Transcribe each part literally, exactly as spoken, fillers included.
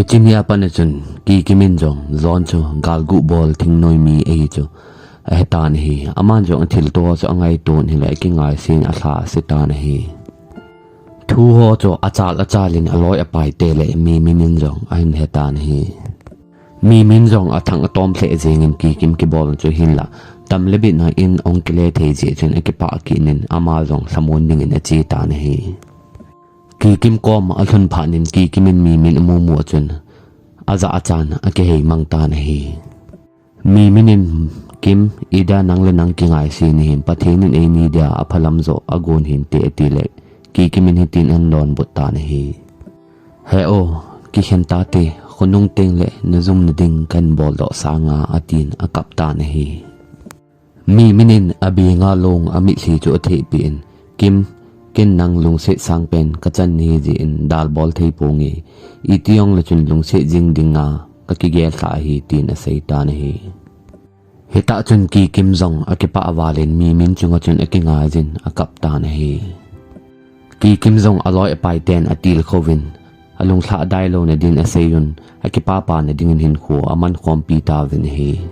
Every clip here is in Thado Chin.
Hiche nia pat a chun Kikim in jong John chu galguh bol thingnoi mi ahi chu ahetan ahi. Aman jong athilto chu angaiton ahile akingaisih in alhase tan ahi. Thu ho chu achal achal in aloi apaite le Mimin in jong ahin hetan ahi. Mimin jong athang atom lheh jengin Kikim kibol chu hinlah tam le bit na in ahung kile thei jeh chun akipah kit in ama jong lhamon dingin ache tan ahi. Kikim kom alhun phat in Kikim in Mimin amumu a chun ajah achan akihei mang tan ahi. Mimin in, Kim, idia nang le nang kingaisih nahin, Pathen in eini dia aphalam joh agon hinte, atile Kikim in hitin ahin donbut tan ahi. He o, kikhen tate, khonung teng le najumna ding kahin boldoh sanga, atin akap tan ahi. Mimin in abenga long amitlhi chu athehpeh in, Kim, ken nang lungset sangpen kachan nahi jeh in dalbol thei ponge, iti jongle chun lungset jing dinga kakigel lhah ahi, tin asei tan ahi. Hitah chun Kikim jong akipah val in Mimin chunga chun akingaiyin akap tan ahi. Kikim jong aloi apaiten atilkhouvin, alunglhadai louna din aseiyun, akipapa na dingin hinkho amankhompi tauvin ahi.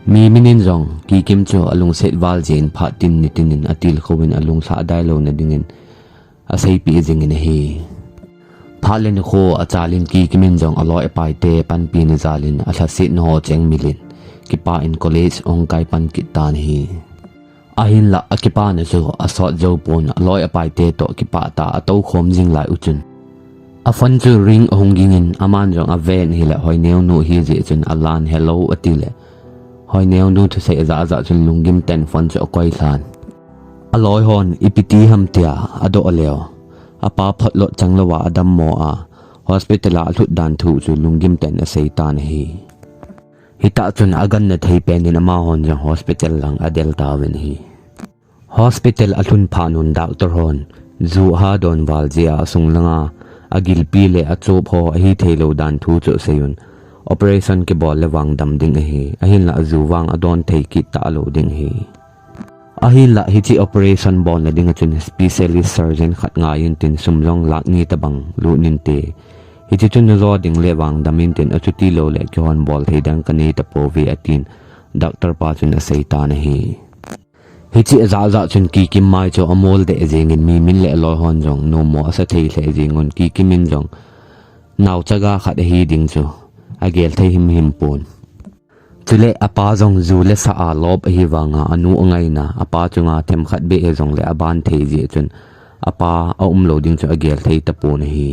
Mimin in jong Kikim chu alungset val jeh in phat tin nitin in atilkhouvin alunglhadai louna dingin aseipeh jingin ahi. Phat le nikho achal in Kikim in jong aloi apaite panpina jal in alhasetna ho chengmil in kipah in college ahung kai pan kit tan ahi. Ahinlah akipana chu asot joupon aloi apaite toh kipah tah a atoukhom jing lai uchun, aphone chu ring ahung ging in aman jong aven ahile Hoineonu ahi jeh chun alan hello atile Hoineonu thusei ajah ajah chun lunggim tah in phone chu akoi lhan. Aloi hon ipi ti ham tia adoh leu, apa photlot changlouva adammo a hospital a alhut dan thu chu lunggim tah in asei tan ahi. Hitah chun aganna thei pen in amahon jong hospital lang adel tauvin ahi. Hospital alhun phat un doctor hon ju aha don val jeh a asung langa agilpi le achop ho ahitheilou dan thu chu aseiyun, operation kibol le vang dam ding ahi, ahinlah ju vang adon thei kit talou ding ahi. Ahinlah hiche operation bolna dinga chun specialist surgeon khat ngaiyin tin sum jong lakh ni tobang lut inte. Hiche chu najo ding le vang dam intin, achuti loule keihon bol thei dang kanei tapouve atin doctor pa chun asei tan ahi. Hiche ajah ajah chun Kikim mai chu amol deh jengin Mimin le aloi hon jong nommo asa thei lheh jengun Kikim in jong naochaga khat ahi ding chu agel thei himhim pon. Chule apa jong ju le sa a lop ahi vanga anu angaina apa chunga themkhat beh hijongle aban thei jeh chun apa aumlou ding chu agel thei tapon ahi.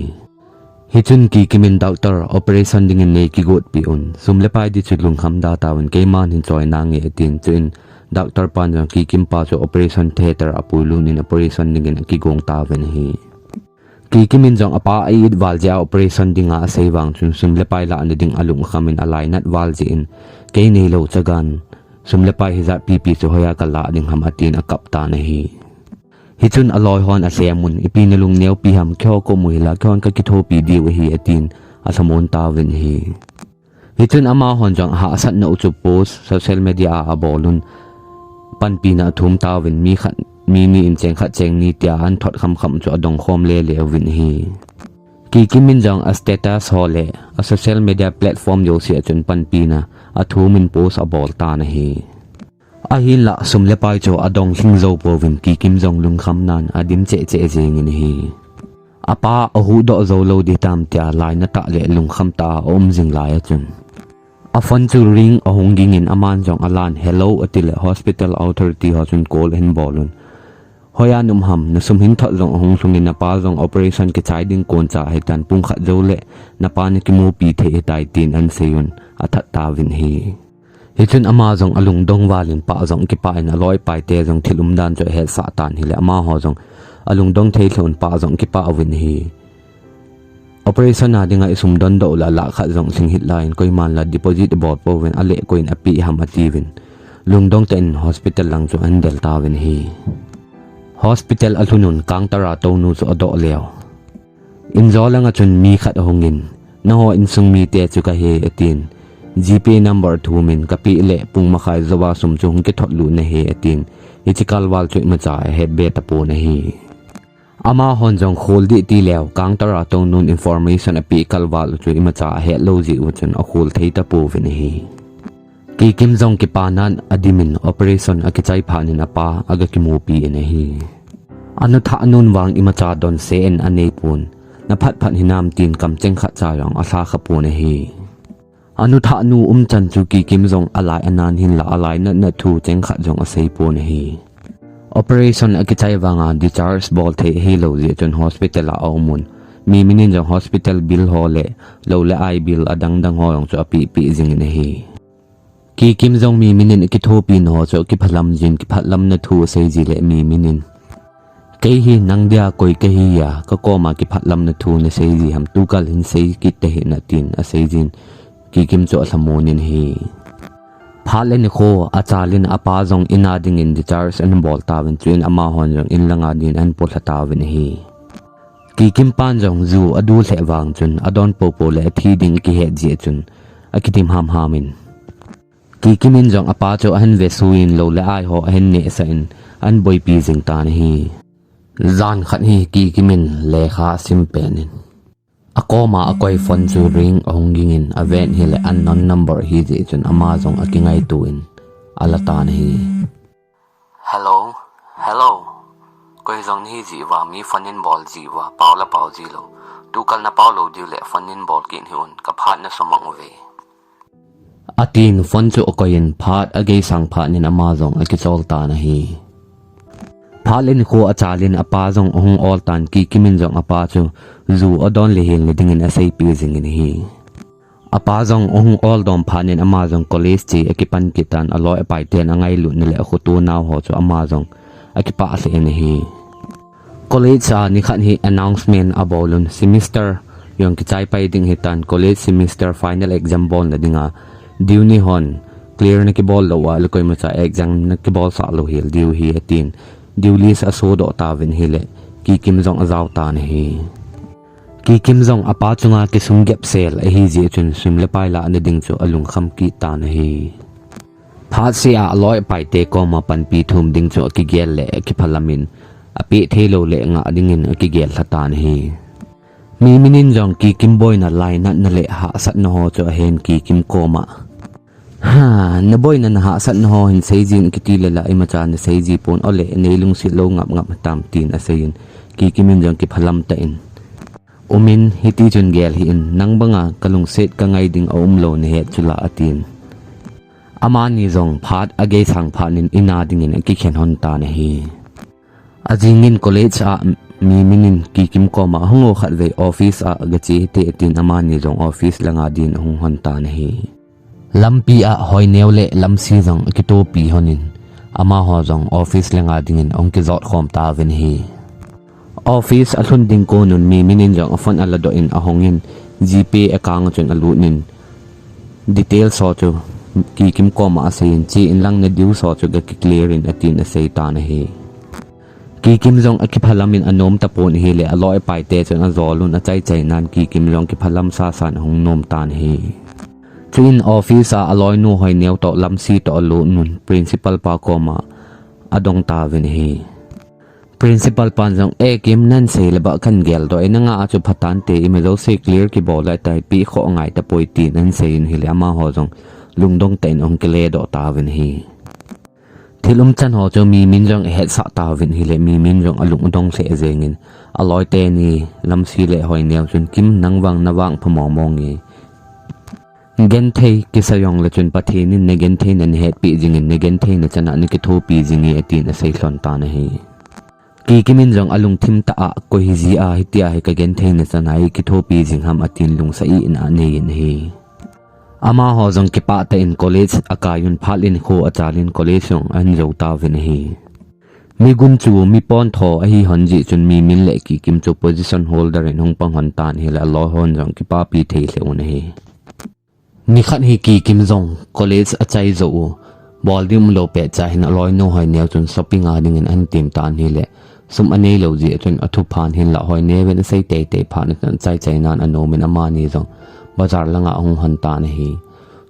Hichun Kikim in doctor operation dingin nei kigotpeh un, sum le pai di chu lungkham da tauvin keiman hin choi nange atin, chuin doctor pan jong Kikim pa chu operation theatre a apuilut in operation dingin akigong tauvin ahi. Kikim in jong apa a-it val jeh a operation dinga asei vang chun sum le pai lahna ding alung akham in alainat val jeh in kei neilou chagan sum le pai hijat pipi chu hoiya kalah ding ham atin akap tan ahi. Hichun aloi hon alhem un, ipi nalung neopi ham, keiho kom u hila, keihon kakithopi diu ahi atin alhamon tauvin ahi. Hichun amahon jong ahahsatna u chu post social media a abolun, panpina athum tauvin mi khat, mi ni in cheng khat cheng ni tia ahin thot khamkham chu adongkhom lele uvin ahi. Kikim in jong a status ho le a social media platform jouse a chun panpina athum in post abol tan ahi. Ahinlah sum le pai chu adong lhing jou pouvin Kikim jong lungkham nan adim cheh cheh jengin ahi. Apa ahuhdoh joulou ding tam tia lainat tah le lungkham tah a aum jing lai a chun, aphone chu ring ahung ging in aman jong alan hello atile hospital authority ho chun call ahin bolun, hoiya na um ham, nasum hin thot jong ahung lhung in napa jong operation kichai ding koncha ahitan pung khat joule napa nakimupi thei ahitai tin ahin seiyun athat tauvin ahi. Hichun ama jong alungdong val in pah jong kipah in aloi paite jong thil umdan chu ahetsah tan ahile amaho jong alungdong thei lheh un pah jong kipah uvin ahi. Operation a dinga isum dondoh u le lakh khat jong lhing hih laiyin koiman la deposit abol pouvin aleh koi in apeh ham atiuvin lungdong tah in hospital lang chu ahin del tauvin ahi. Hospital alhun un counter a tounu chu adoh leu. Injo langa chun mi khat ahungin, nangho insung mite chu kahi atin, GPay number thumin kapeh le pung makhai jouva sum chu hung kithot lut nahi atin, hiche kal val chu imacha ahetbe tapon ahi. Amahon jong khol dih ti leu, counter a tou nun information apeh kalval u chu imacha ahet lou jeh u chun akhol thei tapouvin ahi. Kikim jong kipanan adimin operation akichai phat in apa aga kimupi in ahi. Anu thah nun vang imacha donse in aneipon, na phat phat hinam tin kamcheng khat cha jong alha khapon ahi. Anu thah nu umchan chu Kikim jong alai anan hinlah alainatna thu cheng khat jong aseipon ahi. Operation akichai vanga discharge bol thei hilou jeh chun hospital a aumun. Mimin in jong hospital bill ho le lou le ai bill adang dang ho jong chu apeh peh jingin ahi. Kikim jong Mimin in akithopina ho chu akiphalam jin, kiphatlamna thu asei ji le Mimin in, "Kei hi nang dia koi kahi a, kakoma kiphatlamna thu nasei ji ham, tukal hin sei kit tahih in," atin asei jin, Kikim chu alhamon in ahi. Phat le nikho achalin apa jong in a dingin discharge ahin bol tauvin, chuin amahon jong in langa din ahin polha tauvin ahi. Kikim pan jong ju adu lheh vang chun adon popo le athi ding kihet jeh chun akidim hamham in, Kikim in jong apa chu ahin vesuiyin lou le ai ho ahin nehsah in ahin boipi jing tan ahi. Jan khat hi Kikim in lekha asim pen in, akoma akoi phone chu ring ahung ging in aven hile unknown number ahi jeh chun ama jong akingaito in ala tan ahi. "Hello, hello. Koi jong nahi ji uva, mi phone in bol ji uva, pao la pao ji lou. Tukal napao lou diu le phone in bol kit hih un, kaphat nasumang uve," atin phone chu akoi in phat ageisang phat in ama jong akichol tan ahi. Phat le nikho achalin apa jong ahung ol tan, Kikim in jong apa chu ju adon le hel na dingin aseipi jingin ahi. Apa jong ahung ol dom phat in ama jong college che akipan kit tan, aloi apai ten angailutna le akhoto nau ho chu ama jong akipah lheh in ahi. College a nikhat hi announcement abol un, semester jong kichai pai ding hitan, college semester final exam bolna dinga, due ni hon clear nakibol lou a le koimacha exam nakibol sah lou hel diu ahi atin, due list asodoh tauvin ahile, Kikim jong ajao tan ahi. Kikim jong apa chunga kisung gep sel ahi jeh chun sum le pai lahna ding chu alungkham kit tan ahi. Phat sea aloi apai te koma panpi thum ding chu akigel le akiphalam in, apeh thei lou le ngah dingin akigel lha tan ahi. Mimin in jong Kikim boina lainatna le hahsatna ho chu ahen Kikim koma, "Ha, naboina nahahsatna ho hin sei jin kiti le la imacha nasei ji pon, ole nei lungset lou ngap ngap tam," tin asei in, Kikim in jong kiphalam tah in, "Um in, hiti chun gel hih in, nang banga kalungset kangai ding aum lou nahet chu la," atin. Amani jong phat ageisang phat in in a dingin akikhen lhon tan ahi. Ajing in college a Mimin in Kikim koma, "Hung o, khatvei office a gache hite," atin amani jong office langa din ahung lhon tan ahi. Lampi a Hoineu le Lamsi jong akitopi lhon in, amaho jong office langa dingin ahung kijot khom tauvin ahi. Office alhun ding kon un Mimin in jong aphone aladoh in ahong in, GPay account chun alut in, details ho chu Kikim koma asei in, "Che in lang, na dues ho chu gaki clear in," atin asei tan ahi. Kikim jong akiphalam in anom tapon ahile, aloi apai te chun ajol un, achaichai nan Kikim jong kiphalam sasan ahung nom tan ahi. Chuin office a aloinu Hoineu toh Lamsi toh alut un principal pa koma adong tauvin ahi. Principal pan jong, "E Kim, nahin sei le bah kahin geldoh e, nanga a chu phatante, ima jouse clear kibol lai tai, peh khoh ngai tapoi," tin ahin sei in ahile, amaho jong lungdong tah in ahung kiledoh tauvin ahi. Thil umchan ho chu Mimin jong ahetsah tauvin ahile, Mimin jong alung adong lheh jeng in, aloi teni Lamsi le Hoineu chun, "Kim, nang vang navangpha mong mong e. Genthei kisa jong le chun Pathen in nagentheina nahetpeh jing in, nagentheina chan a nakithopi jing e," atin asei lhon tan ahi. Kikim in jong alungthim tah a, "Koi hiji a hitia hi kagentheina chan a hi kithopi jing ham," atin lungsa ih in anei in ahi. Amaho jong kipah tah in college akai un, phat le nikho achal in college jong ahin jou tauvin ahi. Mi gunchu mi pontho ahi lhon jeh chun Mimin le Kikim chu position holder in hung pang lhon tan ahile, aloi hon jong kipapi thei lheh un ahi. Nikhat hi Kikim jong college achai jou u, bol ding umlou pet cha hin aloinu Hoineu chun shopping a dingin ahin tem tan ahile, sum anei lou jeh chun athuphan hinlah Hoineu in asei teitei phat in achaichai nan anom in amani jong bazar langa ahung lhon tan ahi.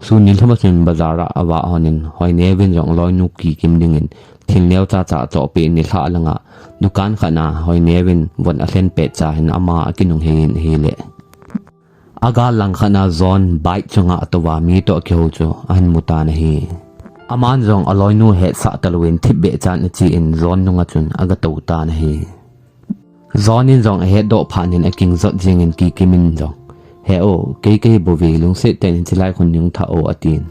Sun nilhum a chun bazar a avah lhon in Hoineu in jong aloinu Kikim dingin thil neo cha cha chohpeh in nilhah langa dukan khat na Hoineo in von alhen pet cha hin ama akinung hei in ahile, agal lang khat na John bike chunga atouva mi toh akihou chu ahin mu tan ahi. Aman jong aloinu hetsah talouvin thipbeh chan ache in John nunga chun agatou tan ahi. John in jong ahetdoh phat in akingjot jingin Kikim in jong, "He o, kei kahi bouve, lungset tah in chilai khun nung tha o," atin.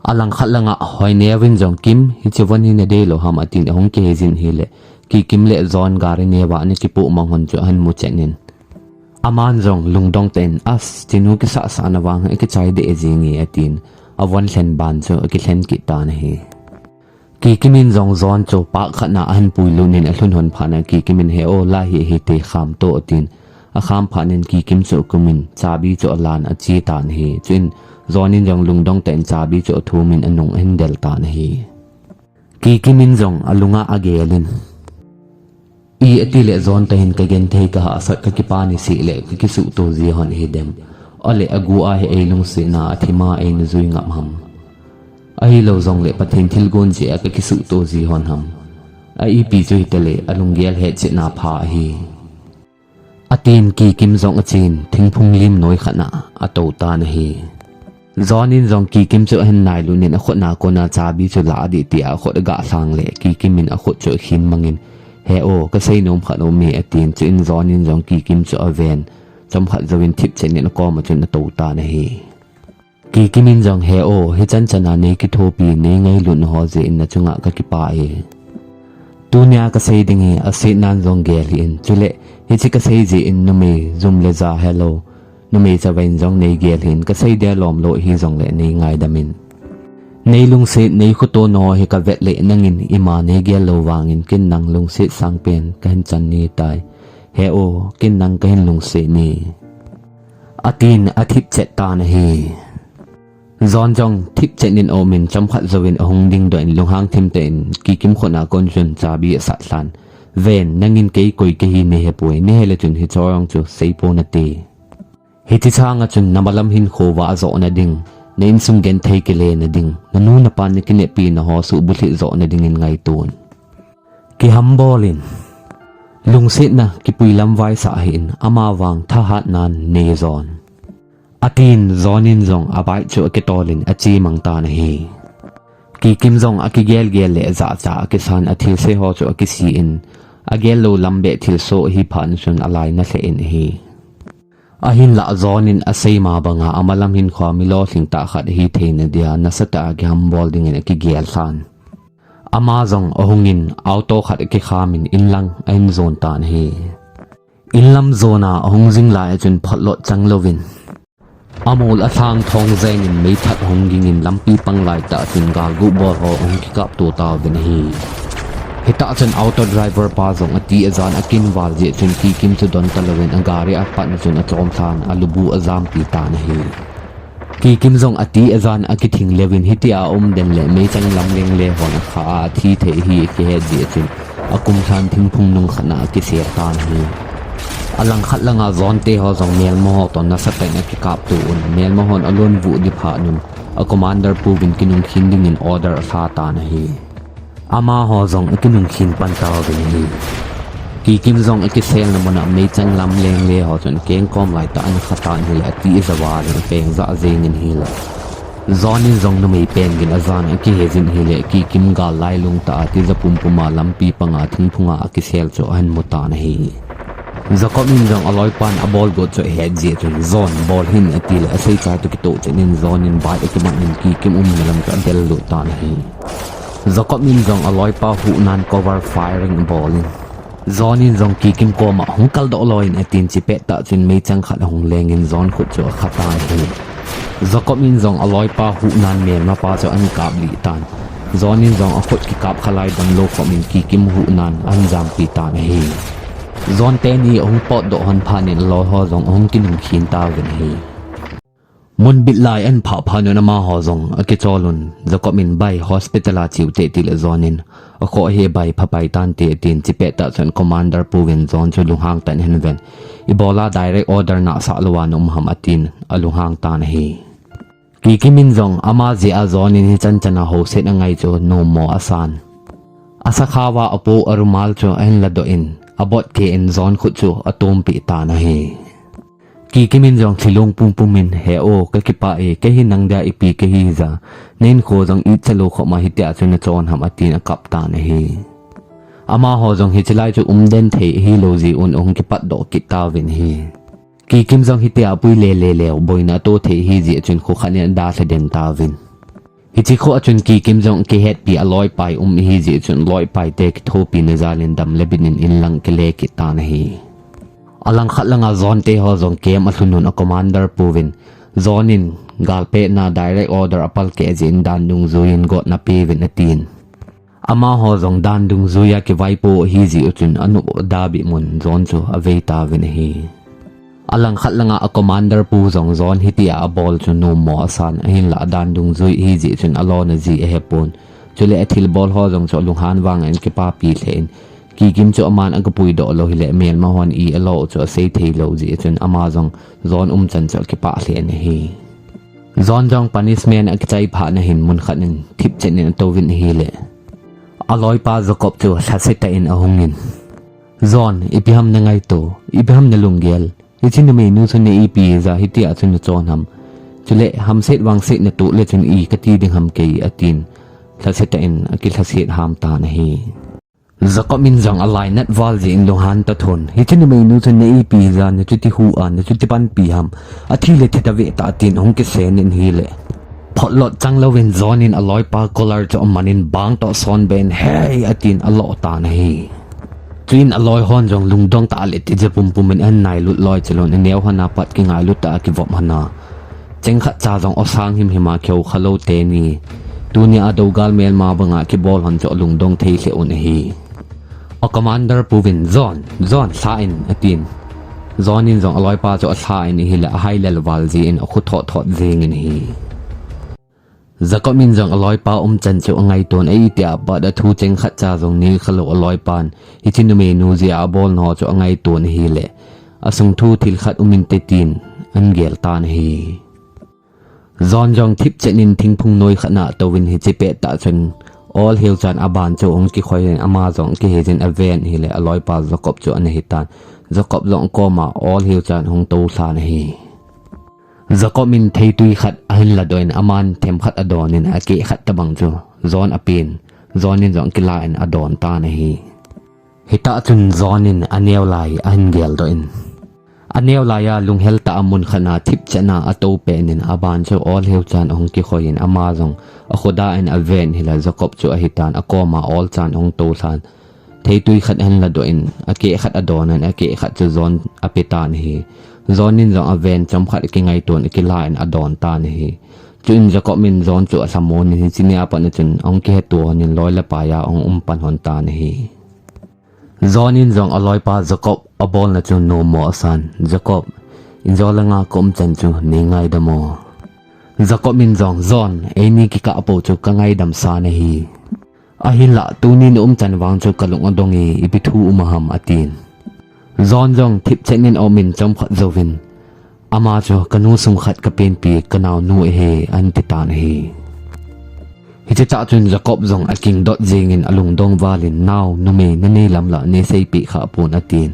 Alangkhat langa Hoineo in jong, "Kim, hiche von hi nadei lou ham?" atin ahung kihei jin ahile, Kikim le John gari neova ana kipoh mang hon chu ahin mu chen in, aman jong lungdong tah in, "As, chinu kisahsah na vang akichai deh jing e," atin avon lhen ban chu akilhen kit tan ahi. Kikim in jong John chu park khat na ahin puilut in alhun hon phat na Kikim in, "He o, lai hi hiti kham to," atin akham phat in Kikim chu akumin chabi chu alan ache tan ahi. Chuin John in jong lungdong tah in chabi chu athum in anung ahin del tan ahi. Kikim in jong alunga agel in, "I ati le John tah hin kagenthei kahahsat, kakipa niseh le kakisuhto ji hon ahidem? Ole agu a hi eilungsetna a thima eina jui ngap ham? Ahilou jongle Pathen thilgon jeh a kakisuhto ji hon ham? A ipi chu hitale alunggel hetchetna pha ahi," atin Kikim jong achen thingphung lim noi khat na atou tan ahi. John in jong Kikim chu ahin nailut in akhut na kona chabi chu la adih tia akhut agah lhang le Kikim in akhut chu akhin mangin, "He o, kasei nom khat aume," atin. Chuin John in jong Kikim chu aven, chomkhat jouvin thipchet in akoma chun atou tan ahi. Kikim in jong, "He o, hichan chan a nei kithopi, nei ngailut na ho jeh in nachunga kakipah e. Tunia kasei ding hi asetnan jong gel hih in, chule hiche kasei jeh in numei jum le ja helou, numei chavai in jong nei gel hih in, kasei dia lom lou hijongle nei ngaidam in. Nei lungset, nei khuto na ho hi kavet le nangin ima nei gel lou vangin ken nang lungset sangpen kahin chan nai tai. He o, ken nang kahin lungset nai," atin athipchet tan ahi. John jong thipchet in aumin chomkhat jouvin ahung dingdoh in lunghang thim tah in Kikim khut na kon chun chabi asat lhan. "Ven, nangin kei koi kahi nei hepoi, nei hile chun hiche jong chu seipon nate. Hiche chang a chun namalam hinkho vah joh nading, na insung genthei kile nading, nanu napan nakineppi na ho suhbulhit joh nadingin ngaiton. Kihambol in, lungsetna kipui lam vaisah hih in, amavang thahatnan nei John," atin John in jong abike chu akitol in ache mang tan ahi. Kikim jong akigel gel le ajahcha akisan, athilse ho chu akisih in, agel lou lam beh thilsoh ahi phat chun alainat lheh in ahi. Ahinlah John in asei ma banga amalam hinkho a mi lolhing tah khat ahi theina dia nasatah a kihambol dingin akigel lhan. Ama jong ahungin auto khat akikham in inlang ahin jon tan ahi. Inlam jon a ahung jing lai a chun photlot chang louvin, amol alhang thong jeng in meithat ahung ging in lampi pang lai tah chun galguh bol ho ahung kikapto tauvin ahi. Hitah chun auto driver pa jong ati ajan akinval jeh chun Kikim chu don talouvin agari a pat in chun achom lhan, alubu ajampi tan ahi. Kikim jong ati ajan akithing leuvin hitia aum den le meichang lam lengle hon akha a athi thei ahi akihet jeh chun akum lhan thingphung nung khat na akisel tan ahi. Alangkhat langa John te ho jong melma ho toh nasatah in akikapto un, melma hon alon vuh ding phat un, a commander pu vin kinungkhin dingin order alha tan ahi. Amaho jong akinungkhin pan tauvin ahi. Kikim jong akiselna mun a meichang lam lengle ho chun akengkom lai tah a ana kha tan ahile ati ajaval in apeng jah jeng in ahile, John in jong numei pen gin ajan akihe jin ahile Kikim gal lailung tah a tija pumpum a lampi panga thingphung a akisel chu ahin mu tan ahi. Jacob in jong aloipan abol got chu ahet jeh chun, "John, bol hih in," ati le asei chai toh kitoh chet in John in bike akiman in Kikim umna lam chu adel lut tan ahi. Jacob in jong aloipa huhnan cover firing abol in, John in jong Kikim koma hung kaldoh lou in atin chipet tah chun meichang khat ahung leng in John khut chu akha tan ahi. Jacob in jong aloipa huhnan melmapa chu ahin kaplih tan. John in jong akhut kikap khalai damlou khop in Kikim huhnan ahin jampi tan ahi. John teni ahung potdoh hon phat in aloi ho jong ahung kinungkhin tauvin ahi. Mun bit lai ahin phah phat un amaho jong akichol un, Jacob in, "Bai, hospital a cheu te," ati le John in, "Akhoh hi bai, phapai tante," atin chipet tah chun commander pu vin John chu lunghang tah in ahin ven, "Ibola direct order nasah lou a na um ham?" atin alunghang tan ahi. Kikim in jong ama jeh a John in hichan chan a houset angai chu nommo asan. Asakhaova apo arumal chu ahin ladoh in, abot keh in John khut chu atompi tan ahi. Kikim in jong thilong pumpum in, "He o, kakipah e, kei hi nang dia ipi kahi ja, nahinkho jong ichalou khop ma hitia chu nachon ham," atin akap tan ahi. Amaho jong hiche lai chu umden thei ahilou jeh un ahung kipatdoh kit tauvin ahi. Kikim jong hitia apui lele leu, boina ato thei ahi jeh chun kho khat in adalha den tauvin. Hiche kho a chun Kikim jong kihetpi aloipa um ahi jeh chun aloipa te kithopina jal in dam le bin in inlang kile kit tan ahi. Alangkhat langa John te ho jong camp alhun un a commander pu vin, John in galpehna direct order apalkeh jeh in dan dungjui in gotna peuvin atin. Amaho jong dan dungjui a kivaipo ahi jeh u chun anop ada beh mun John chu avei tauvin ahi. Alangkhat langa a commander pu jong John hitia abol chu nommo asan ahinlah dan dungjui ahi jeh chun alona ji ahepon. Chule athilbol ho jong chu alunghan vang in kipapi lheh in, Kikim chu aman agapuidoh lou hile melma hon i alo chu asei thei lou jeh chun ama jong John umchan chu akipah lheh in ahi. John jong punishment akichai phat na hin mun khat in thipchen in atouvin ahile, aloipa Jacob chu lhase tah in ahung in, "John, ipi ham nangaito, ipi ham nalunggel, hiche numeinu chu neipi ja hitia chu nachon ham? Chule hamset vangset natoh le chun i kati ding ham kei," atin lhase tah in akilhaset ham tan ahi. Jacob in jong alainat val jeh in lunghan tathon, "Hiche numeinu chu neipi ja, nachuti hu a, nachuti panpi ham? Athi le thi tave ta," atin ahung kisen in ahile, photlot chang louvin John in aloipa collar chu aman in bang toh sonbe in, "Hey!" atin alo tan ahi. Chuin aloi hon jong lungdong tah le tija pumpum in anailut loi chalou in, aneo hon a pat kingailut tah a kivop hon a, cheng khat cha jong osang himhim a kihou khalou teni, tunia dougal melma banga kibol hon chu alungdong thei lheh un ahi. A commander pu vin, "John, John, lha in," atin. John in jong aloipa chu alha in ahile, ahai lel val jeh in akhu thot thot jeng in ahi. Jacob in jong aloipa umchan chu angaiton, a itia pat a thu cheng khat cha jong nei khalou aloipan hiche numeinu jeh a abolna ho chu angaiton ahile, asung thu thil khat um inte tin ahin gel tan ahi. John jong thipchen in thingphung noi khat na atouvin hiche pettah chun ol heu chan aban chu ahung kikhoi in ama jong kihei jin aven ahile aloipa Jacob chu ana hitan. Jacob jong akoma ol heu chan ahung toulhan ahi. Jacob in theitui khat ahin ladoh in aman themkhat adon in akeh khat tobang chu John apen. John in jong kila in adon tan ahi. Hitah chun John in aneo lai ahin geldoh in, aneo lai a lunghel tah a mun khat na thipchen a atou pen in aban chu ol heu chan ahung kikhoi in ama jong akhoda in aven ahile Jacob chu ahitan akoma ol chan ahung toulhan. Theitui khat ahin ladoh in akeh khat adon in akeh khat chu John apetan ahi. John in jong aven chomkhat akingaiton akila in adon tan ahi. Chuin Jacob in John chu alhamon in hiche nia pat na chun ahung kihetto hon in loi le pai a ahung umpan hon tan ahi. John in jong aloipa Jacob abolna chu nommo asan, "Jacob, injo langa kaumchan chu neingaidam o." Jacob in jong, "John, eini kikah pou chu kangaidam sa nahi. Ahinlah tuni naumchan vang chu kalung adong e, ipi thu um ham?" atin. John jong thipchen in aum in chomkhat jouvin, "Ama chu kanu sung khat kapenpi kanaonu ahi," ahin titan ahi. Hiche tah chun Jacob jong akingdot jeng in alungdong val in, "Nao, numei nanei lam lah neiseipeh khapon," atin.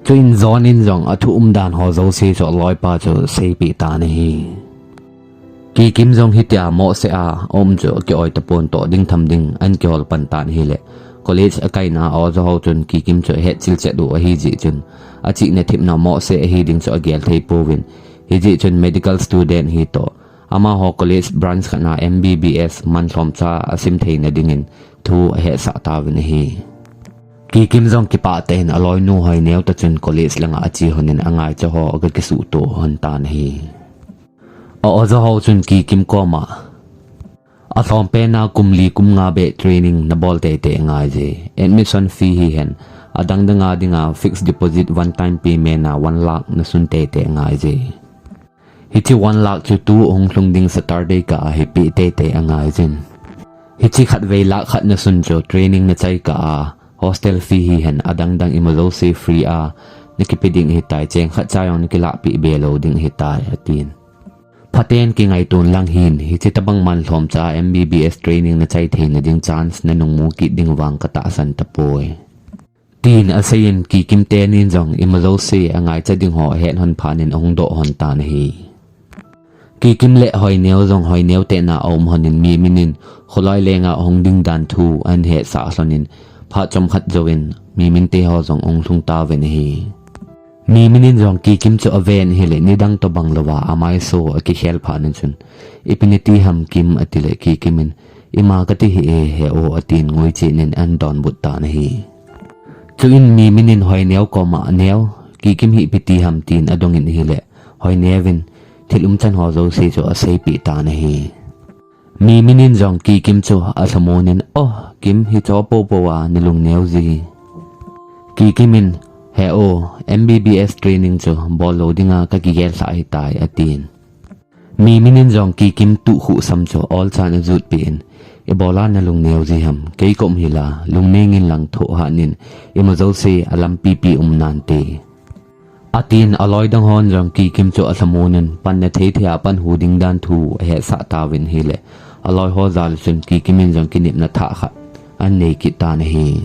Chuin John in jong athu umdan ho jouse chu aloipa chu seipeh tan ahi. Kikim jong hitia mohseh a aum chu akioi tapon, toh ding tham ding ahin kihol pan tan ahile, college akaina a oja ho chun Kikim chu ahetchil chet u ahi jeh chun achihna thepna mohseh ahi ding chu agel thei pouvin, hijeh chun medical student hitoh amaho college branch khat na M B B S manlhomcha asim theina dingin thu ahetsah tauvin ahi. Kikim jong kipah tah in aloinu hoi neo tah chun college langa ache hon in angaicha ho aga kisuhto hon tan ahi. A oja ho chun Kikim koma, "Alhompen a kum li kum nga beh training nabol teitei angaije. Admission fee hihen, adang dang a dinga fixed deposit one time payment a one lakh nasun teitei angaije. Hiche one lakh chu tu ahung lhung ding Saturday kah a hi peh teitei angaijin. Hiche khatvei lakh khat nasun chu training nachai kah a hostel fee hihen adang dang imajouse free a nakipe ding ahitai, cheng khat cha jong nakilahpeh be lou ding ahitai," atin. Phaten kingaitun lang hin, hiche tabang man lhomcha M B B S training nachai theina ding chance nanung mu kit ding vang katahsan tapoi. Tin aseiyin Kikim tenin jong ima jouse angaicha ding ho ahet lhon phatnin ahung doh lhon tan ahi. Kikim le Hoineu jong Hoineu tena aum lhonin Mimin in kholai lenga ahung ding dan thu ahin hetsah lhonin phat chomkhat jouvin Mimin teho jong ahung lhung tauvin ahi. Mimin in jong Kikim chu aven ahile nidang tobang louva amaiso akikhel phatnin chun, ipi nati ham Kim, atile Kikim in, ima kati hih e, he-o, atin ngoi chenin ahin donbut tan ahi. Chuin Mimin in Hoineu koma, Neu, Kikim hi ipi ti ham, tin adongin ahile Hoineu in thil umchan ho jouse chu aseipeh tan ahi. Mimin in jong Kikim chu alhamonin, O Kim, hiche poupou a nalung neo ji. Kikim in, He-o, M B B S training chu bol lou dinga kakigel lhah ahitai, atin. Mimin in jong Kikim tukhuh sam chu olchan ajutpeh in, Ibola nalung neo ji ham, kei kaum hila lungneng inlang thoh hatnin, ima jouse alampipi um nante, atin. Aloi dang hon jong Kikim chu alhamonin panna theithei a panhu ding dan thu ahetsah tauvin ahile, aloi ho jal chun Kikim in jong kinepna thah khat ahin nei kit tan ahi.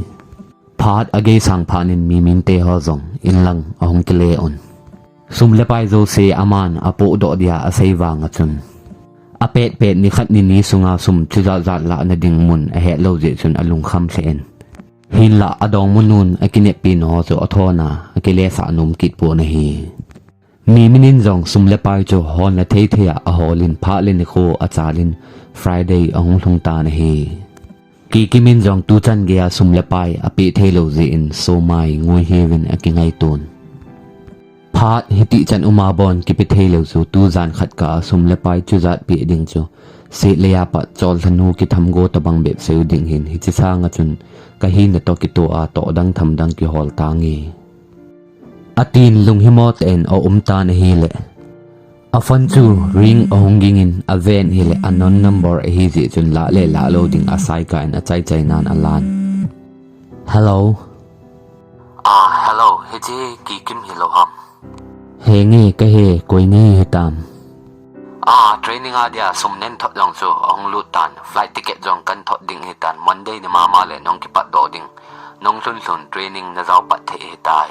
Phat ageisang phatnin Mimin teho jong inlang ahung kile un. Sum le pai jouse aman apohdoh dia asei vanga chun, apetpet nikhat nini sunga sum chujat jat lahna ding mun ahet lou jeh chun alungkham lheh in, hinlah adongmunun akineppina ho chu athona akilesah nom kit pon ahi. Mimin in jong sum le pai chu holna theithei a aholin phat le nikho achalin Friday ahung lhung tan ahi. Kikim in jong tuchan geia sum le pai apeh theilou jeh in somai ngoi hiuvin akingaitun. Phat hitichan uma bon kipe theilou chu tujan khat kah a sum le pai chujat peh ding chu setlei a pat chollhanu kithamgo tobang bep seiu ding hin, hiche sanga chun kahina toh kitoh a toh dang tham dang kihol tange, atin lunghimo tah in aum tan ahile, aphone chu ring ahung gingin aven ahile unknown number ahi jeh chun lah le lah lou ding asaikah in achaichai nan alan. Hello. Ah, hello, hiche Kikim hilou ham? Henge, kahi, koi nahi hitam? Ah, training a dia sum nen thot jong chu ahung lut tan, flight ticket jong kahin thot ding ahitan, Monday ni mama le nahung kipatdoh ding, nahung lhunlhun training najao pat thei ahitai,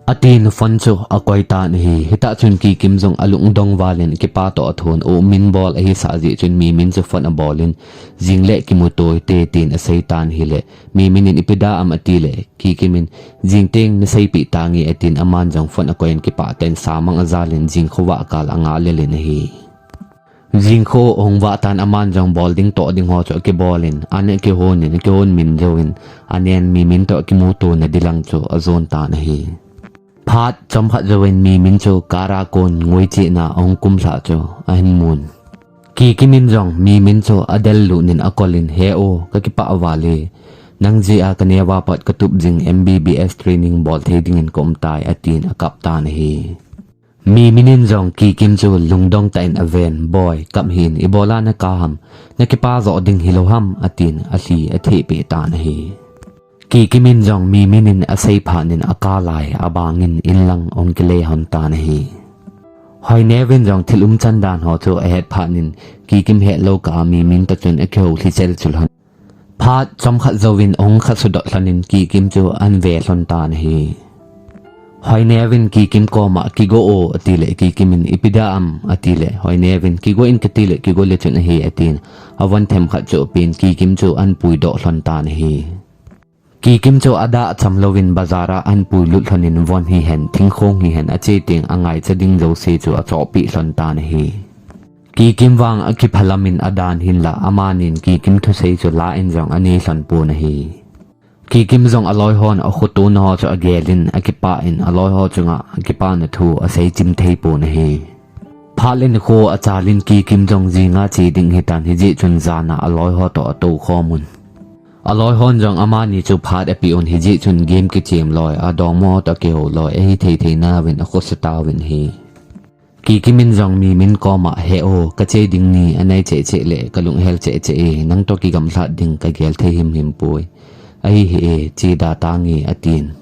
atin phone chu akoi tan ahi. Hitah chun Kikim jong alungdong valin kipa toh athon, umin bol ahisah jeh chun Mimin chu phone abolin, jingle kimuto hite, tin asei tan ahile, Mimin in ipi da am atile, Kikim in, jing teng naseipeh tange, atin aman jong phone akoiyin kipah tah in samang ajalin jing khovah kal angah lelin ahi. Jing kho ahung vah tan aman jong bol ding toh ding ho chu akibolin, an akihonin, akihon min jouvin, anen Mimin toh kimuto nadilang chu ajon tan ahi. Phat chomkhat jouvin Mimin chu car a kon ngoi chena ahung kumlhah chu ahin mun. Kikim in jong Mimin chu adel lutnin akolin, He-o, kakipah val e. Nang jeh a kaneo a pat katup jing M B B S training bol thei dingin kaum tai, atin akap tan ahi. Mimin in jong Kikim chu lungdong tah in aven, Boi, kap hih in, ibola nakap ham, nakipa joh ding hilou ham, atin alhi athehpeh tan ahi. Kikim in jong Mimin in asei phatnin akap lai abangin inlang ahung kile lhon tan ahi. Hoineu in jong thil umchan dan ho chu ahet phatnin Kikim hetlou kah a Mimin toh chun akihou lhichel chul lhon. Phat chomkhat jouvin ahung khasudoh lhonin Kikim chu ahin ve lhon tan ahi. Hoineu in Kikim koma, Kigo o, atile Kikim in, Ipi da am? atile Hoineu in, Kigo in katile kigo le chun ahi, atin avon themkhat chu apen Kikim chu ahin puidoh lhon tan ahi. Kikim chu adah cham louvin bazar a ahin puilut lhonin von hihen, thingkhong hihen ache teng angaicha ding jouse chu achohpeh lhon tan ahi. Kikim vang akiphalam in adan hinlah amanin Kikim thusei chu la in jong anei lhon pon ahi. Kikim jong aloi hon akhotona ho chu agelin akipah in aloi ho chunga akipana thu asei chim thei pon ahi. Phat le nikho achalin Kikim jong jinga che ding ahitan, hijeh chun jana aloi ho toh atou khomun. Aloi hon jong amani chu phat apeh un, hijeh chun game kichem loi adongmo toh akihou loi ahithei thei nauvin akhosa tauvin ahi. Kikim in jong Mimin koma, He-o, kache ding ni anai cheh cheh le kalunghel cheh cheh e, nang toh kigamlhat ding kagel thei himhim poi. Ahi hih e, che da tange, atin.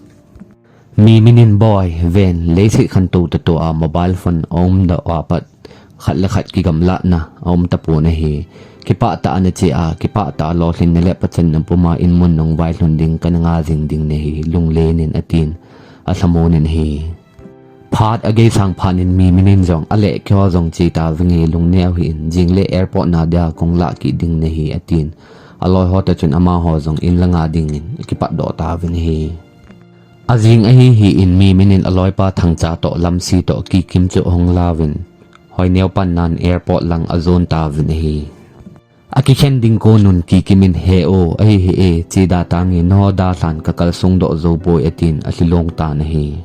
Mimin in, Boi, ven, leiset khantou toh toh a mobile phone aumdoh a pat khat le khat kigamlatna aum tapon ahi. Kipah tah a nache a, kipah tah a lolhinna le pachatna puma in mun nong vailhun ding kana nga jing ding nahi, lunglen in, atin alhamon in ahi. Phat ageisang phat in Mimin in jong, ale, keiho jong che tavinge, lungneo hih in, jing le airport na dia kong lah kit ding nahi, atin aloi ho toh chun amaho jong in lang a dingin akipatdoh tauvin ahi. Ajing ahi hih in Mimin in aloipa Thangcha toh Lamsi toh Kikim chu ahung lauvin, Hoineo pannan airport lang ajon tauvin ahi. Akikhen ding kon un Kikim in, "He o, ahi hih e, che da tange, nangho dalhan kakalsong doh jou poi," atin alhilong tan ahi.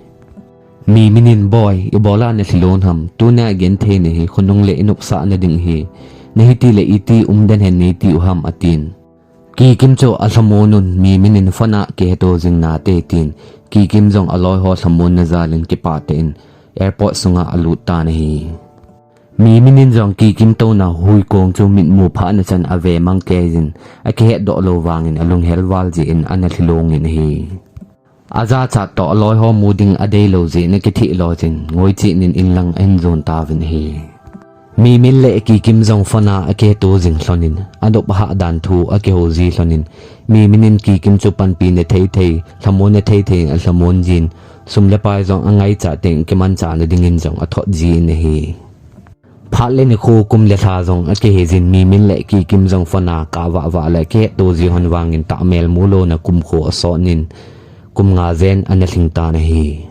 Mimin in, "Boi, ibola nalhilon ham, tunia genthei nahi, khonung le inopsah nading ahi, nahi tile iti umden hen neiti u ham," atin. Kikim chu alhamon un, Mimin in phone a kiheto jing nate tin, Kikim jong aloi ho lhamonna jal in kipah tah in airport sunga alut tan ahi. Mimin in jong Kikim touna huikong chu mitmu phatna chan ave mang kei jin, akihetdoh lou vangin alunghel val jeh in ana lhilong in ahi. Ajachat toh aloi ho mu ding adeilou jeh in akitheh loi jin, ngoi cheh in in lang ahin jon tauvin ahi. Mimin le Kikim jong phone a akiheto jing lhon in, anop hah dan thu akihou ji lhon in, Mimin in Kikim chu panpina thei thei, lhamonna thei thei in alhamon jin, sum le pai jong angaichat teng kimanchah nading in jong athot jin ahi. Phat le nikho, kum le lha jong akihe jin, Mimin le Kikim jong phone a kah vah vah le akiheto ji lhon vangin tahmel mu louna kumkho asot in, kum nga jen ana lhing tan ahi.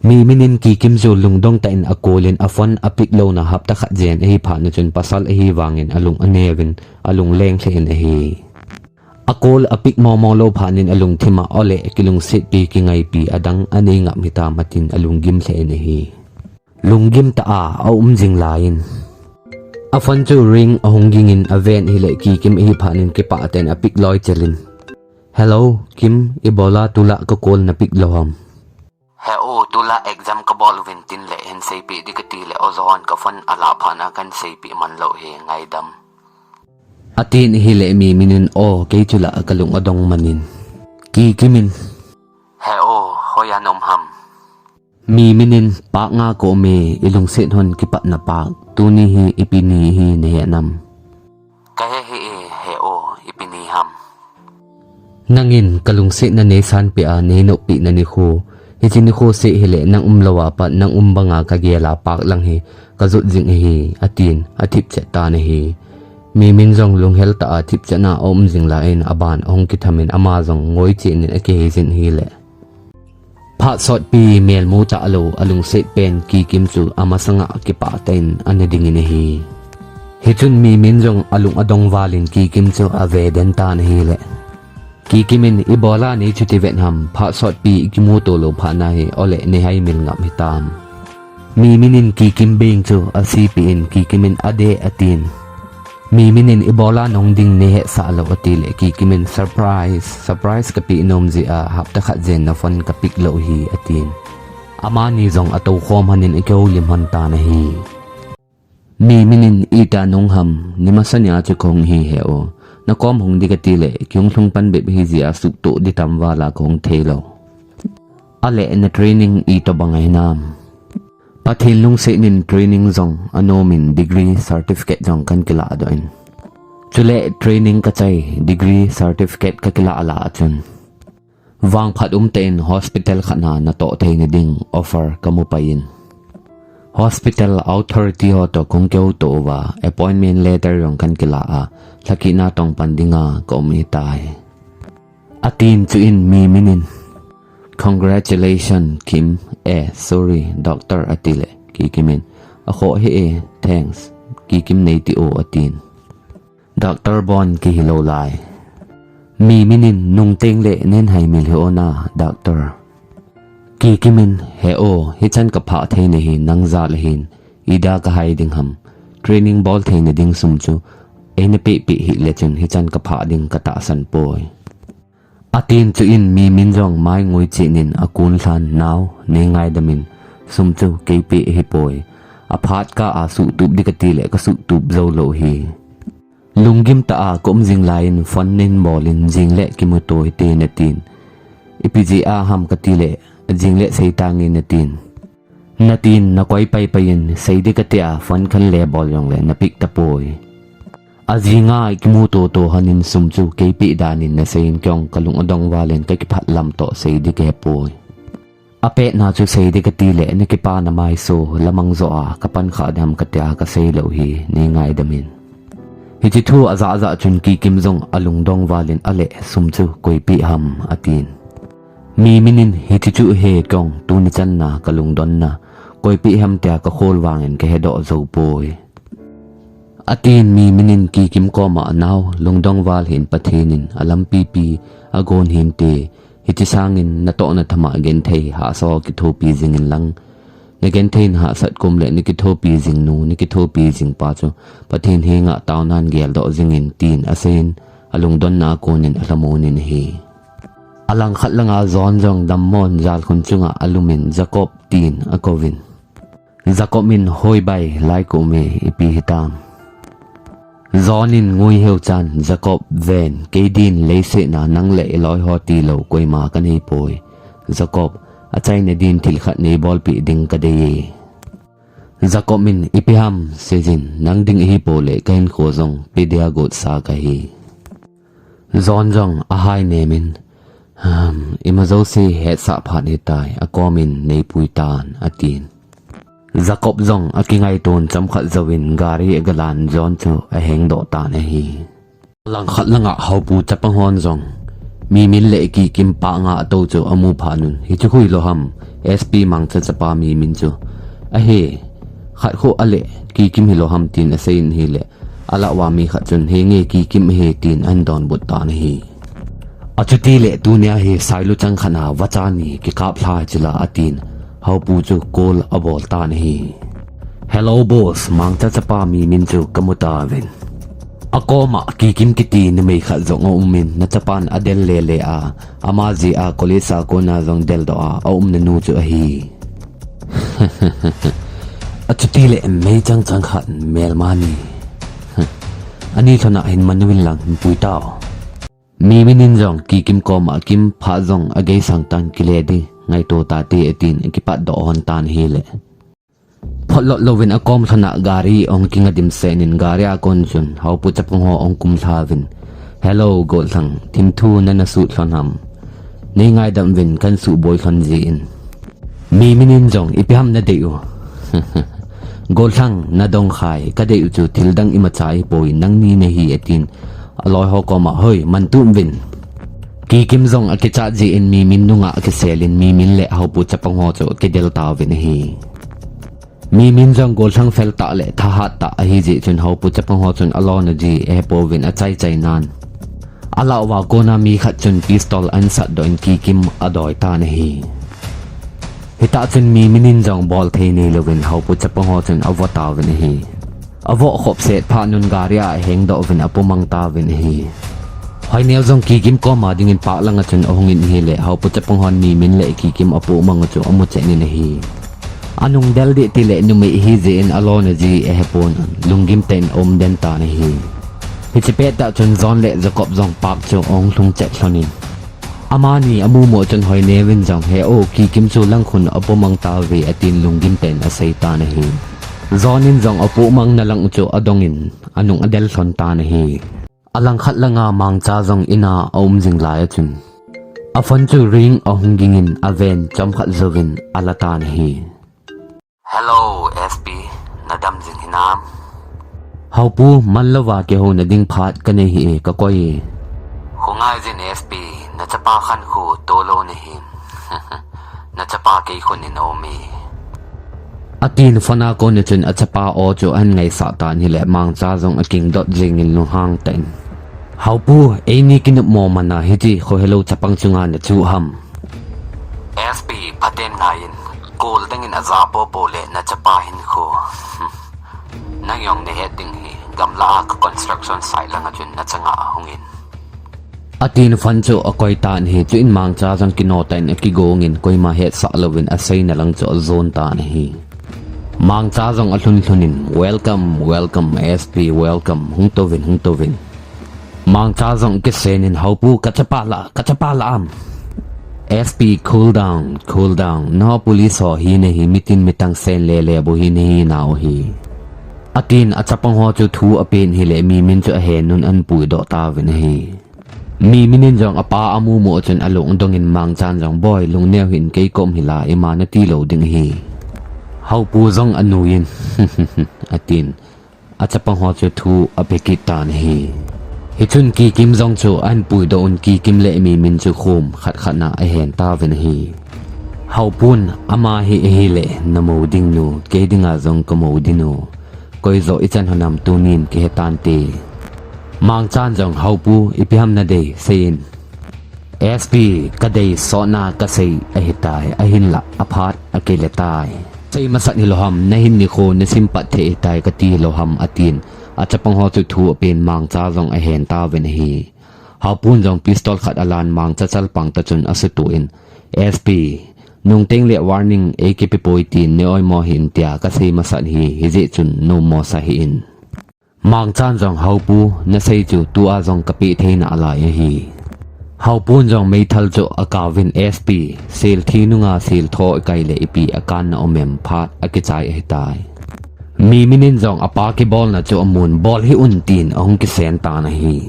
Mimin in Kikim chu lungdong tah in a-call in, a-phone a-pick louna hapta khat jen ahi phatna chun pasal ahi vangin alung aneo in, alungleng lheh in ahi. A-call a-pick momo lou phat in alungthim a, ole, kilungsetpi, kingaipi adang anei ngap hitam, atin alunggim lheh in ahi. Lunggim tah a aum jing lai in, a-phone chu ring ahung ging in aven ahile Kikim ahi phat in kipah tah in a-pick loi chel in, "Hello, Kim, ibola tulai ka-call na-pick lou ham?" "He o, tulai exam kabol uvin tin le hin seipeh ding kati le, o, jon ka-phone alah phat na kahin seipeh man lou hi, ngaidam," atin ahile Mimin in, "O, kei chu la kalung adong man in." Kikim in, "He o, hoiya na um ham?" Mimin in, "Park nga ka-um e, ilungset hon kipatna park, tuni hi ipi ni hi nahe nam?" "Kahe hih e, he o, ipi ni ham?" "Nangin kalungsetna neisanpeh a, neinoppi na nikho, hiche nikho seh hile nang umlou a pat, nang um banga kagel a park lang hi kajot jing ahi," atin athip chet tan ahi. Mimin jong lunghel tah a thip chet na aum jing lai in aban ahung kitham in ama jong ngoi cheh in akihe jin ahile, phat sotpi melmu talou alungset pen Kikim chu amasanga kipah tah in ana ding in ahi. Hichun Mimin jong alung adong val in Kikim chu ave den tan ahile, Kikim in, "Ibola nei chuti vet ham, phat sotpi ikimuto lou phat na hi, ole, nei haimil ngap hitam?" Mimin in Kikim beng chu asipeh in, Kikim in, "Ade," atin. Mimin in, "Ibola nahung ding neihetsah lou?" atile Kikim in, "Surprise, surprise kapeh nom jeh a hapta khat jen na-phone ka-pick lou hi," atin. Amani jong atoukhom lhon in akihoulim lhon tan ahi. Mimin in, "Itih nahung ham, ni masa nia chu kahung hi, he o. Nakom hung ding kati le, kihung lhung pan bep hijeh a suhtoh ding tam val a kahung thei lou. Ale, na training itobang ahi nam?" "Pathen lungset in training jong anom in, degree certificate jong kahin kilah doh in. Chule training kachai, degree certificate kakilah lah a chun, vangphat umtah in hospital khat na natoh theina ding offer kamu pai in, hospital authority ho toh kahung kihouto uva, appointment letter jong kahin kilah a, lhakihna tong pan dinga ka-um ahitai," atin. Chuin Mimin in, "Congratulations, Kim, eh, sorry, Doctor," atile Kikim in, "Akhoh hih e, thanks, Kikim neiti o," atin. "Doctor bon kihilou lai." Mimin in, "Nungteng le nahin haimil hih o na, Doctor." Kikim in, "He o, hichan kaphah theina hi nang jal ahin, ida kahai ding ham? Training bol theina ding sum chu eina pehpeh hih le chun hichan kaphah ding katahsan poi," atin. Chuin Mimin jong mai ngoi cheh in akun lhan, "Nao, nei ngaidam in, sum chu kei peh ahipoi. Aphat kah a suhtup ding kati le kasuhtup jou lou hi. Lunggim tah a ka-um jing lai in phone nahin bol in, jing le kimuto hite natin. Ipi jeh a ham kati le, jing le seitange natin. Natin nakoi paipai in, seiding katia phone khan le bol jongle napick tapoi. Ajinga ikimu toto hanin sum chu keipeh danin naseiyin keiin kalung adong valin kakiphat lam toh seiding kahepoi. Apetna chu seiding katile nakipa namaiso lamang joh a kapan kha dem katia kaseilou hi neingaidam in. Hiche thu ajah jah chun Kikim jong alungdong valin ale sum chu koipeh ham atin. Mimin in hiche chu he keiin tuni channa kalungdonna koipeh ham tia kakhol vangin kahedoh jou poi. Atin Mimin in Kikim koma, nao lungdong val hih in, Pathen in alampi pi agon hinte, hiche sangin natohna thama genthei hahsa kithopi jingin lang. Nagenthei nahahsat kom le nakithopi jing nu, nakithopi jing pa chu Pathen henga taonan geldoh jingin tin aseiyin alungdonna a konin alhamon in ahi. Alangkhat langa John jong dammon jalkhun chunga alumin Jacob tin akouvin. Jacob in, hoi bai, lai kaume, ipi hitam? John in ngui heu chan, Jacob ven, kei din leiset a nang le iloi ho tilou koima kanei poi. Jacob, achaina din thil khat neibolpeh ding kadei e. Jacob in, ipi ham, seijin, nang ding ahipou le kahinkho jong pe dia gotsa kahi. John jong ahai nemin, hmm, ima jouse hetsah phat hitai, akomin neipui tan, atin. Jacob jong akingaiton chomkhat jouvin gari agalan John chu ahengdoh tan ahi. Langkhat langa Haopu chapang hon jong Mimin le Kikim panga atou chu amu phat un, hichu khu hilou ham, S P Mangcha chapa Mimin chu, ahe, khat khu ale, Kikim hilou ham tin aseiyin ahile, alah uva mi khat chun, henge Kikim ahi tin ahin donbut tan ahi. Achuti le tunia hi sailu chang khat a vacha ni kikap lha chula atin, Haopu chu call abol tan ahi. Hello boss, Mangcha chapa Mimin chu kamu tauvin. Akoma Kikim kiti numei khat jong aumin, nachapan adel lele a, ama jeh a college a kona jong deldoh a aumna nu chu ahi. Achuti le meichang chang khat melma ni. Ani lhona hin manu in lang hin pui tao. Mimin in jong Kikim koma, Kim, phat jong ageisang tan, kile ding ngaito tate atin akipatdoh lhon tan ahile. Photlot louvin akom lhona gari ahung kinga dimset in gari a kon chun Haopu chapang ho ahung kum lhauvin. Hello, Gollhang, thimthu nana sut lhon ham? Neingaidam uvin kahin suboi lhon jin. Mimin in jong, ipi ham nadei u? Gollhang, nadong khai, kadei u chu thildang imacha ahipoi, nangni nahi atin. Aloi ho koma, hoi, mantum uvin. Kikim jong akichat jin Mimin nunga akiselin Mimin le Haopu chapang ho chu akidel tauvin ahi. Mimin jong Gollhang fel tah le thahat tah ahi jeh chun Haopu chapang ho chun alona ji ahepouvin achaichai nan. Alah uva kona mi khat chun pistol ahin satdoh in Kikim adoi tan ahi. Hitah chun Mimin in jong bolthei neilouvin Haopu chapang ho chun avo tauvin ahi. Avo khop set phat un gari a ahengdoh uvin apumang tauvin ahi. Hoineo jong Kikim koma dingin park langa chun ahungin ahile Haopu chapang hon Mimin le Kikim apumang u chu amuchen in ahi. Anung del deh tile numei ahi jeh in alona ji ahepon lunggim tah in aum den tan ahi. Hiche pettah chun John le Jacob jong park chu ahung lhung chet lhon in. Amani amumo chun Hoineo in jong he o Kikim chu langkhun apumang tauve atin lunggim tah in asei tan ahi. John in jong apumang na lang u chu adongin anung adel lhon tan ahi. Alangkhat langa Mangcha jong ina aum jing lai a chun. A phone chu ring ahung gingin aven chomkhat jouvin ala tan ahi. Hello, S P, nadam jing hinam? Haopu, manlouva kihouna ding phat kanei hih e, kakoi e. Khongai jin S P, nachapa khankho tolou nahi. Nachapa kei khun in aume. Atin phone a kona chun achapa o chu ahin ngaisah tan ahile Mangcha jong akingdot jengin lunghang tah in. Haopu, eini kinopmo mana hiti kho helou chapang chunga nachuh ham? S P, phaten ngaiyin, call dangin aja popo le nachapa hinkho. Nang jong nahet ding hi, gamla a ka construction site langa chun nachanga ahungin. Atin phone chu akoi tan ahi, chuin Mangcha jong kino tah in akigongin koima hetsah louvin aseina lang chu ajon tan ahi. Mangcha jong alhun lhun in, welcome, welcome, S P, welcome, hung touvin, hung touvin. Mangcha jong kisenin, Haopu, kachapa la, kachapa la am? S P, cool down, cool down. Nangho police ho hi nahi, mitin mitang sen lele bou hi nahi nau hi. Atin achapang ho chu thu apen hile Mimin chu ahen un ahin puidoh tauvin ahi. Mimin in jong apa amu mu chun alungdong in Mangchan jong, "Boi, lungneo hih in, kei kaum hi la, ima nati lou ding ahi." Haopu jong anuiyin, atin achapang ho chu thu ape kit tan ahi. Hichun Kikim jong chu ahin puidoh un, Kikim le Mimin chu khum khat khat na ahen tauvin ahi. Haopun, "Ama hi ahile namu ding nu, kei dinga jong kamu ding nu. Koi joh ichan ham tunin kihe tante." Mangchan jong, "Haopu, ipi ham nadei, seiyin." S P, "Kadei sotna kasei ahitai, ahinlah aphat akile tai. Sei masat hilou ham, nahin nikho nasim pat thei ahitai kati lou ham," atin achapang ho chu thu apen Mangcha jong ahen tauvin ahi. Haopun jong pistol khat alan Mangcha chalpang ta chun asutuh in, "S P, nungteng le warning eikipe poi tin nei oimo hih in tia kasei masat hi, hijeh chun nomo sa hih in." Mangchan jong, "Haopu, nasei chu tua jong kapeh thei nalai ahi." Haopun jong meithal chu akauvin, "S P, sel thi nunga sel tho ikai le ipi akanna um em, phat akichai ahitai." Mimin in jong apa kibolna chu amun, "Bol hih un," tin ahung kisen tan ahi.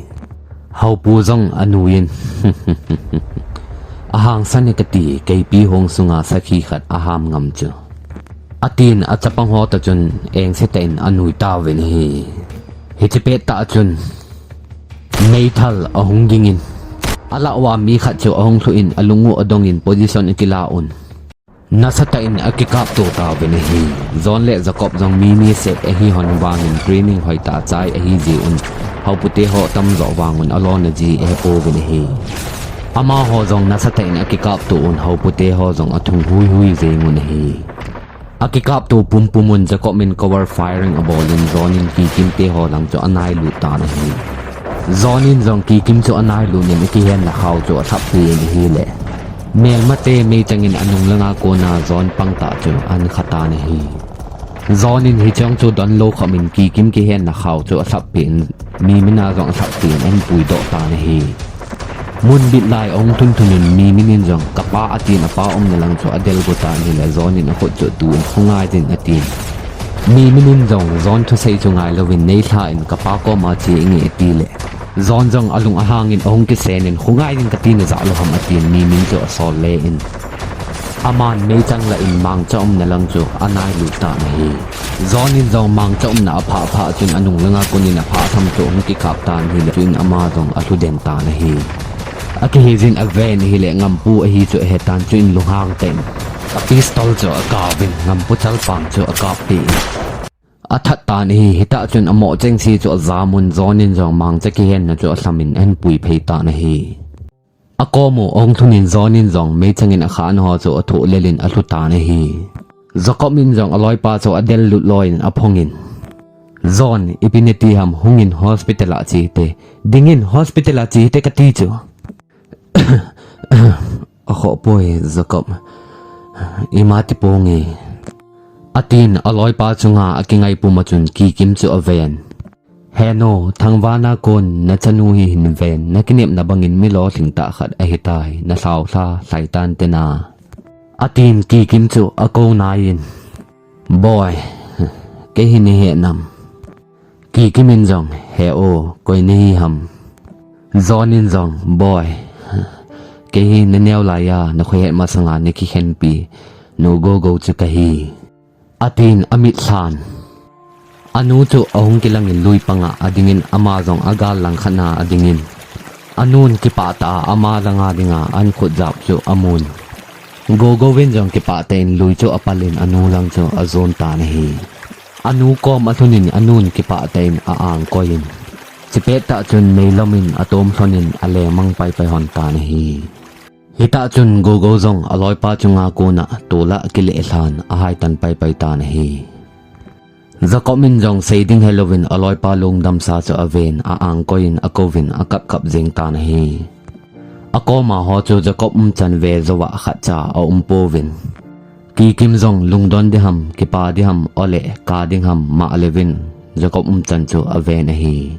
Haopu jong anuiyin, "Ahangsan e kati, keipi hong sunga sakhi khat aham ngam chu," atin achapang ho ta chun engse tah in anui tauvin ahi. Hiche pettah chun meithal ahung gingin, alah uva mi khat chu ahung lhuh in, alung u adongin position akila un, nasatah in akikapto tauvin ahi. John le Jacob jong mi mi seh ahi hon vangin training hoitah achai ahi jeh un, Haopu te ho tamjo vang un alona ji ahepouvin ahi. Amaho jong nasatah in akikapto un, Haopu te ho jong athung hui hui jeng un ahi. Akikapto pumpum un Jacob in cover firing abol in John in Kikim te ho lang chu anailut tan ahi. John in jong Kikim chu anailut in akihenna khao chu alhap peh in ahile, melmate meichang in anung langa kona John pangtah chu ahin kha tan ahi. John in hicheng chu donlou khop in Kikim kihenna khao chu alhap peh in, Mimin a jong alhap peh in ahin puidoh tan ahi. Mun bit lai ahung lhun lhun un Mimin in jong, "Kapa," atin apa umna lang chu adel go tan ahile, John in akhut chu atuh in, "Khongai jin," atin. Mimin in jong John thusei chu ngailouvin, "Neilha in, kapa koma che inge," atile, John jong alung ahang in ahung kisen in, "Khongai jin kati najah lou ham," atin Mimin chu asol le in, aman meichang lah in Mangcha umna lang chu anailut tan ahi. John in jong Mangcha umna aphah phah chun anung langa kon in aphah tham chu ahung kikap tan ahile, chuin ama jong alhu den tan ahi. Akihe jin aven ahile Ngampu ahi chu ahetan, chuin lunghang tah in apistol chu akauvin Ngampu chalpang chu akap peh in athat tan ahi. Hitah chun amoh chengse chu ajam un John in jong Mangcha kihenna chu alham in ahin pui phei tan ahi. Akom u ahung lhun in John in jong meichang in akhahna ho chu athoh lel in alhu tan ahi. Jacob in jong aloipa chu adel lut loi in aphong in, "John, ipi nati ham, hungin hospital a che hite, dingin hospital a che hite kati chu." "Akhoh poi Jacob, ima ti ponge," atin aloipa chunga akingai pum a chun Kikim chu aven. "He nu, thangvahna kon nachanu hi hin ven, nakinepna bangin mi lolhing tah khat ahitai, nalhao lha lhai tante na," atin Kikim chu akou nai in, "Boi, kei hi nahe nam?" Kikim in jong, "He o, koi nahi ham?" John in jong, "Boi, kei hi naneo laiya nakhoihet masanga nakikhenpi Nu Gogo chu kahi," atin amit lhan. Anu chu ahung kilang in lui panga ading in ama jong agal lang khat na ading in, anun kipah tah a ama langa dinga ahin khut jap chu amun. Gogo in jong kipah tah in lui chu apal in anu lang chu ajon tan ahi. Anu kom alhun in anun kipah tah in a-angkoi in, chipet tah chun meilom in atom lhon in alengmang paipai hon tan ahi. Hitah chun Gogo jong aloipa chunga kona tol a akile lhan ahaitan paipai tan ahi. Jacob in jong sei ding helouvin aloipa lungdamsa chu aven a-angkoi in akouvin akapkap jeng tan ahi. Akoma ho chu Jacob umchan ve jouva khatcha aum pouvin, Kikim jong lungdon ding ham, kipa ding ham, ole ka ding ham, mah leuvin Jacob umchan chu aven ahi.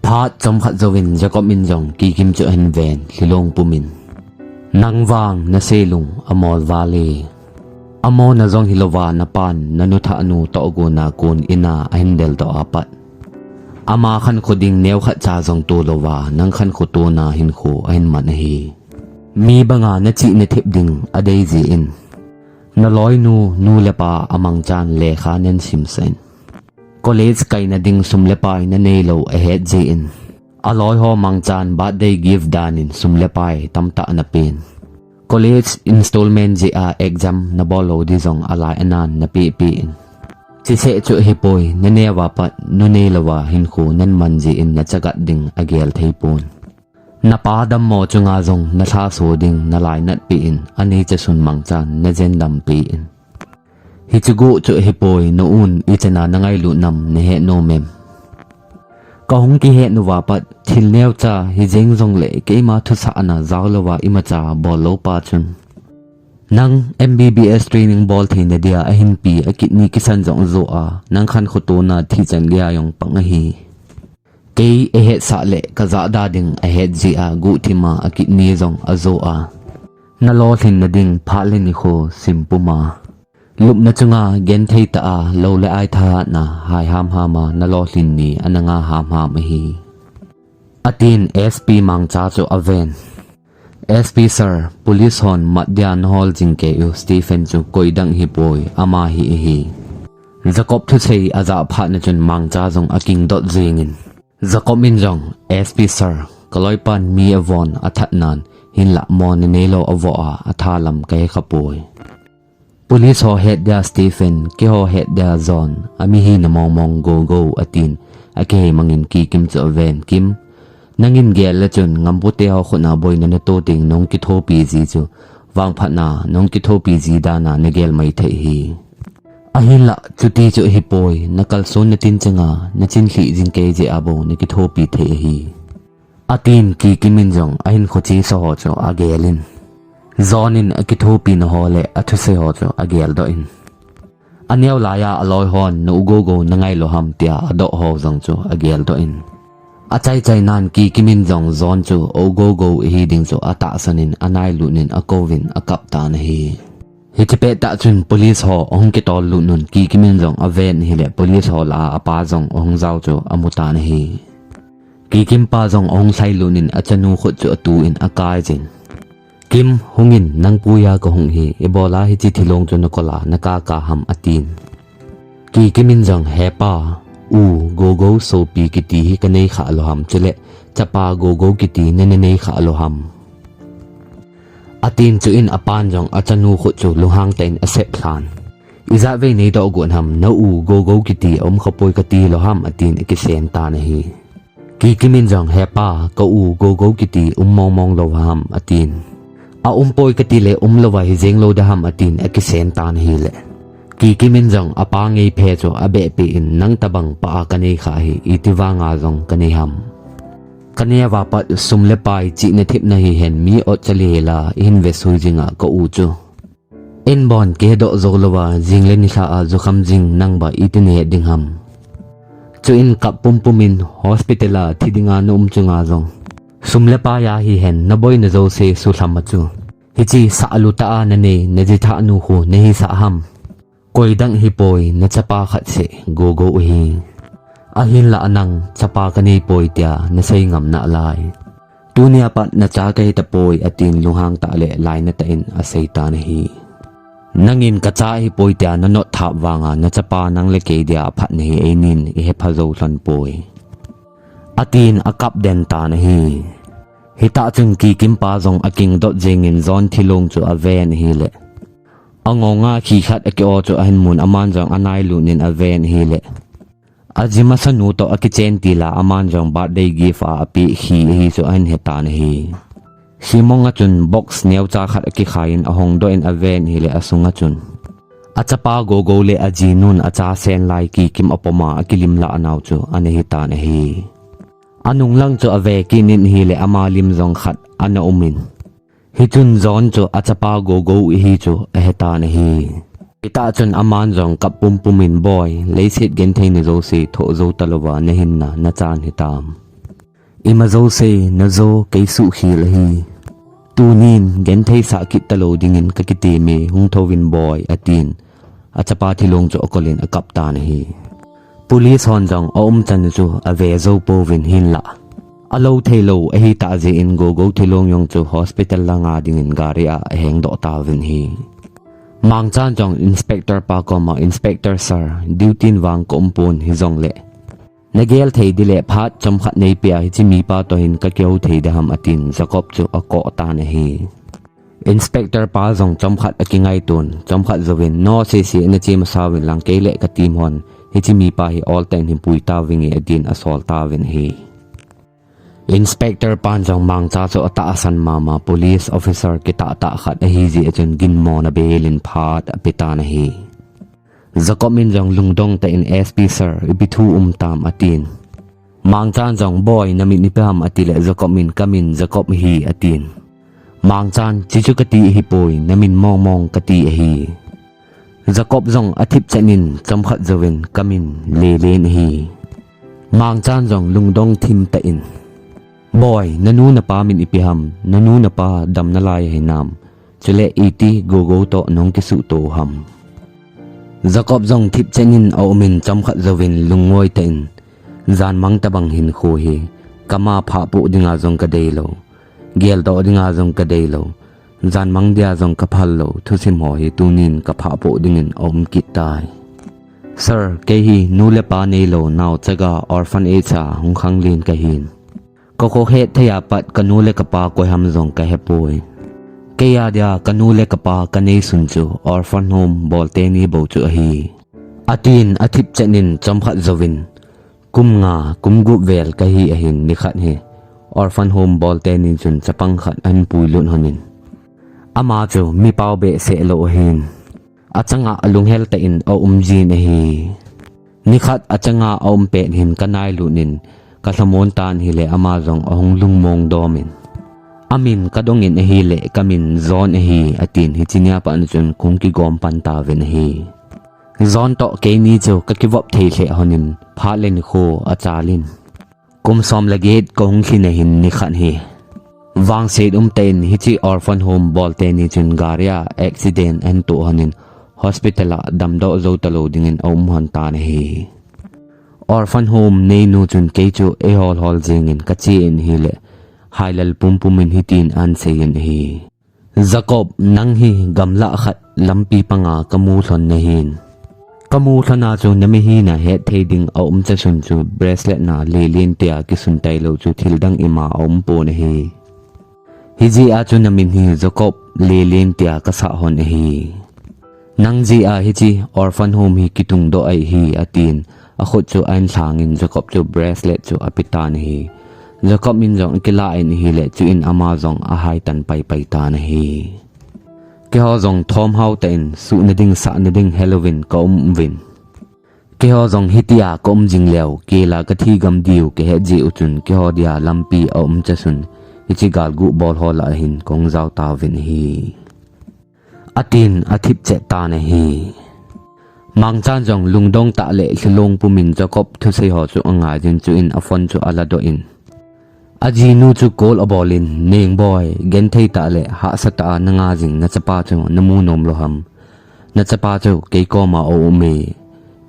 Phat chomkhat jouvin Jacob in jong Kikim chu ahin ven, lhilong pum in. Nang vang na selung amol vale. Amona jong hilouva na pan na nuthah nu toh guna kun ina ahin del doh apat, ama khankho ding neo khat cha jong tolouva nang khankho tona hinkho ahin man ahi. Mi banga na chih na thep ding adei jeh in, na loinu nu le pa amangchan lekha nan simsah in, college kaina ding sum le pai na neilou ahet jeh in, aloi ho mangchan birthday gift dan in sum le pai tamtah na pen. College installment jeh a exam na bol lou di jong alai anan na peh peh in, chiseh chu hipoi, na neo a pat nu neilouva hinkho nan man jeh in na chagat ding agel thei pon. Na pa dammo chunga jong na lhaso ding na lainat peh in, anei chasun mangchan na jen dam peh in. Hiche guh chu hipoi, na un ichan a na ngailut nam na het nom em? Ka hung kihet uva pat thil neocha hijeng jongle keima thusah na jao louva imacha bol lou pa chun, nang M B B S training bol theina dia ahinpi a kidney kisan jong ajo a, nang khankho tona thi chan geiya jong pang ahi. Kei ahetsah le ka jahda ding ahet jeh a guhthim a a kidney jong ajo a, na lolhinna ding phat le nikho simpum a, lupna chunga genthei tah a lou le ai thahatna hai hamham a na lolhin ni ana nga hamham ahi, atin S P mangcha chu aven. S P sir, police hon mat dia na hol jing kei u Stephen chu koidang hipoi, ama hi ahi. Jacob thusei ajah phat na chun mangcha jong aking dot jing in, Jacob in jong, S P sir, ka loipan mi avon athat nan, hinlah mo na neilou avoh a atha lam ka he kha poi. Police ho het dia Stephen, keiho het dia John, ami hina mong mong Gogo, atin, akihei mangin Kikim chu aven. Kim, nangin gel le chun ngampu te ho khut na boina na to ding nahung kithopi ji chu, vangphat na nahung kithopi ji dan a na gel mai thei hi. Ahinlah chuti chu hipoi, na kalson na tin chang a na chin lhih jing kei jeh a bou na kithopi thei ahi, atin Kikim in jong ahinkho chesa ho chu agel in, John in akithopi na ho le athusei ho chu agel doh in, aneo laiya aloi hon na u Gogo na ngai lou ham tia adoh ho jong chu agel doh in, achai chai nan Kikim in jong John chu u Gogo ahi ding chu atahsan in anailut in akouvin akap tan ahi. Hiche pettah chun police ho ahung kitol lut un Kikim in jong aven ahile police ho lah a apa jong ahung jao chu amu tan ahi. Kikim pa jong ahung lhailut in achanu khut chu atu in akai jin, Kim, hungin, nang puiya kahung hi, ibola hiche thilong chu nakol a naka ka ham, atin. Kikim in jong, hepa, u Gogo sopi kiti hi kanei kha lou ham, chule chapa Gogo kiti nana nei kha lou ham, atin. Chuin apan jong achanu khut chu lunghang tah in asep lhan. Ijat vei neidoh got ham, na u Gogo kiti aum khapoi kati lou ham, atin akisem tan ahi. Kikim in jong, hepa, ka u Gogo kiti um mong mong lou ham, atin. Aumpoi katile umlou a hijeng lou ding ham, atin akisem tan ahile, Kikim in jong apa ngeiphe chu abehpeh in, nang tobang pa a kanei kha hi, itivanga jong kanei ham? Kanei uva pat sum le pai chihna thepna hihen mi ot chalihel a ihin vesui jinga ka u chu inbon kihedoh jou louva, jing le nilhah a jukham jing nangba iti nahet ding ham? Chuin kap pumpum in hospital a thi dinga naum chunga jong sum le pai a hihen naboina jouse sulham a chu, hiche sahlu tah a nanei najithah nu khu nahisah ham? Koidang hipoi, nachapa khat seh Gogo ahi. Ahinlah nang chapa kaneipoi tia nasei ngam nalai. Tunia pat nacha kahitapoi, atin lunghang tah le lainat tah in asei tan ahi. Nangin kacha ahipoi tia nanot thap vanga nachapa nang le kei dia aphat nahi, einin ihepha jou lhon poi, atin akap den tan ahi. Hitah chun Kikim pa jong akingdot jengin John thilong chu aven ahile, angonga khi khat aki-o chu ahin mun, aman jong anailut in aven ahile, ajimasa nu toh akichen tila aman jong birthday gift a apeh khi ahi chu ahin hetan ahi. Khi monga chun box neocha khat akikhai in ahongdoh in aven ahile, asunga chun achapa Gogo le ajinun achasen lai Kikim apoma akilim lah nau chu ana hitan ahi. Anung lang chu ave kit in ahile, ama lim jong khat ana umin, hichun John chu achapa Gogo ahi chu ahetan ahi. Hitah chun aman jong kap pumpum in, boi, leiset gentheina jouse thoh jou talouva nahinna nachan hitam? Ima jouse najo, kei suhkhel ahi. Tunin genthei sah kit talou dingin ka kitem e, hung thouvin boi, atin. Achapa thilong chu akolin akap tan ahi. Police hon jong aum chan u chu ave jou pouvin hinlah, alou theilou ahi tah jeh in Gogo thilong jong chu hospital langa dingin gari a ahengdoh tauvin ahi. Mangchan jong inspector pa koma, Inspector sir, duty in vang ka um pon hijongle, nagel thei ding le phat chomkhat neipe a hiche mipa toh hin ka kihou thei ding ham, atin Jacob chu akoh tan ahi. Inspector pa jong chomkhat akingaitun, chomkhat jouvin, no sese nache masa uvin lang, kei le ka team hon hiche mipa hi oltah in hin pui tauvinge, atin asol tauvin ahi. Inspector pan jong Mangcha chu atahsan mama, police officer kitah tah khat ahi jeh chun ginmo na belin phat ape tan ahi. Jacob in jong lungdong tah in, S P sir, ipi thu um tam, atin. Mangchan jong, boi, na min ipi ham, atile Jacob in, ka min Jacob ahi, atin. Mangchan, chuchu kati ahipoi, na min mongmong kati ahi. Jacob jong athip chan in chomkhat jouvin, ka min Lelen ahi. Mangchan jong lungdong thim tah in, boi, nanu napa min ipi ham, nanu napa dam nalai ahinam, chule iti Gogo toh nahung kisuhto u ham? Jacob jong thip chan in aumin chomkhat jouvin lungngoi tah in, janmang tobang hinkho hi, kama phahpoh dinga jong kadeilou, geldoh dinga jong kadeilou, janmang dia jong kaphal lou, thusim ho hi tunin kaphahpoh dingin aum kit tai. Sir, kei hi nu le pa neilou, naochaga orphanage a hung khanglen kahin. Ka khohet thei a pat kanu le kapa koi ham jong kahepoi. Kei a dia kanu le kapa kaneisun chu orphan home bol teni bou chu ahi, atin athip chan in chomkhat jouvin, kum nga, kum gup vel kahi ahin, nikhat hi orphan home bol teni chun chapang khat ahin puilut lhonin, ama chu mipao behseh lou ahin, achanga alunghel tah in aum jin ahi. Nikhat achanga aum pet hin kanailut in kalhamon tan ahile ama jong ahung lungmong domin, amin kadongin ahile, ka min John ahi, atin, hiche nia pat chun kahung kigom pan tauvin ahi. John toh keini chu kakivop thei lheh lhonin phat le nikho achalin, kum som le get kahung lhin ahin, nikhat hi vangset umtah in hiche orphan home bol teni chun gari a accident ahin toh lhonin hospital a damdoh jou talou dingin aum lhon tan ahi. Orphan home neinu chun kei chu eihol hol jengin kache in ahile, hailal pumpum in hitin ahin seiyin ahi. Jacob, nang hi gamlah khat lampi panga kamu lhon nahin. Kamu lhon a chu nami hina hetthei ding aum chasun chu bracelet na Lelen tia kisun tailou chu thildang ima aumpon ahi. Hijeh a chu namin hi Jacob Lelen tia kasah lhon ahi. Nang jeh a hiche orphan home hi kitungdoh ahi, atin, akhut chu ahin lhangin Jacob chu bracelet chu apetan ahi. Jacob in jong akilah in ahile, chuin ama jong ahaitan paipai tan ahi. Keiho jong thomhao tah in suhna ding sahna ding helouvin kaum uvin, keiho jong hitia kaum jing leu, kei la kathi gam diu kahet jeh u chun keiho dia lampi aum chasun hiche galguh bol ho lah a hin kahung jao tauvin ahi, atin athip chet tan ahi. Mangchan jong lungdong tah le lhilong pumin Jacob thusei ho chu angaijin, chuin aphone chu aladoh in, ajinu chu call abolin, Nengboi, genthei tah le hahsa tah a nanga jing nachapa chu namu nom lou ham? Nachapa chu kei koma aum e,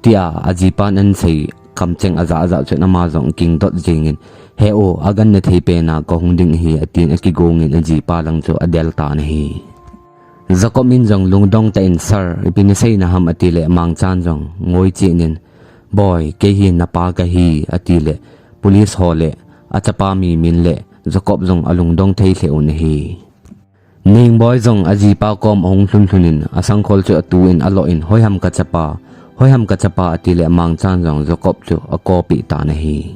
tia ajipan ahin sei kamcheng ajah ajah chun ama jong akingdot jengin, He o, aganna thei pena kahung ding ahi, atin akigongin ajipa lang chu adel tan ahi. Jacob in jong lungdong tah in, Sir, ipi naseina ham, atile Mangchan jong ngoi chen in, Boi, kei hi napa kahi, atile police ho le achapa mi min le Jacob jong alungdong thei lheh un ahi. Nengboi jong ajipa kom ahung lhun lhun in asangkhol chu atun aloh in, Hoiham kachapa, hoiham kachapa, atile Mangchan jong Jacob chu akopeh tan ahi.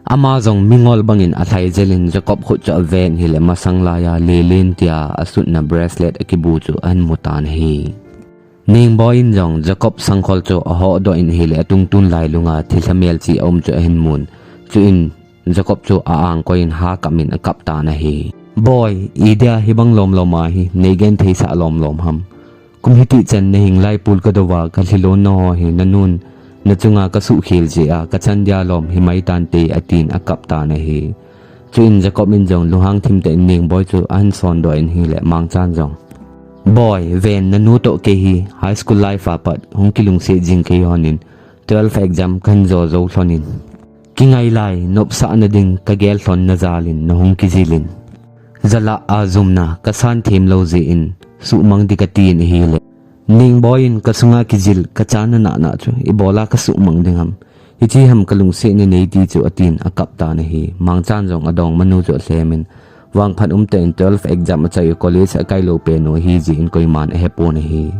Ama jong mingol bangin alhai jel in Jacob khut chu aven ahile masang laiya Lelen tia asutna bracelet akibu chu ahin mu tan ahi. Nengboi in jong Jacob sangkhol chu ahodoh in ahile atungtun lailunga thilha melchih aum chu ahin mun, chuin Jacob chu a-angkoi in hakap in akap tan ahi. Boi, idia hibang lomlom a hi neigentheisah lomlom ham? Kum hitih chan nahing lai pul kadouva kalhilon naho hi nanun nachunga kasuhkhel jeh a kachan dia lom himai tante, atin akap tan ahi. Chuin Jacob in jong lunghang thim tah in Nengboi chu ahin sondoh in ahile Mangchan jong, Boi, ven, nanu toh kei hi high school life a pat hung kilungset jing kei honin twelve exam kahin jo jou lhonin, kingai lai, nopsahna ding kagel lhon na jalin nahung kijilin, jalah a jumna kasan them lou jeh in suhmang ding katin ahile, Nengboi in kasunga kijil kachana nahna chu ibola kasuhmang ding ham, hiche ham kalungsetna nei ti chu atin akap tan ahi. Mangchan jong adongmanu chu alhemin, vangphat umtah in twelve exam achai u, college akai lou pen u ahijeh in koiman ahepon ahi.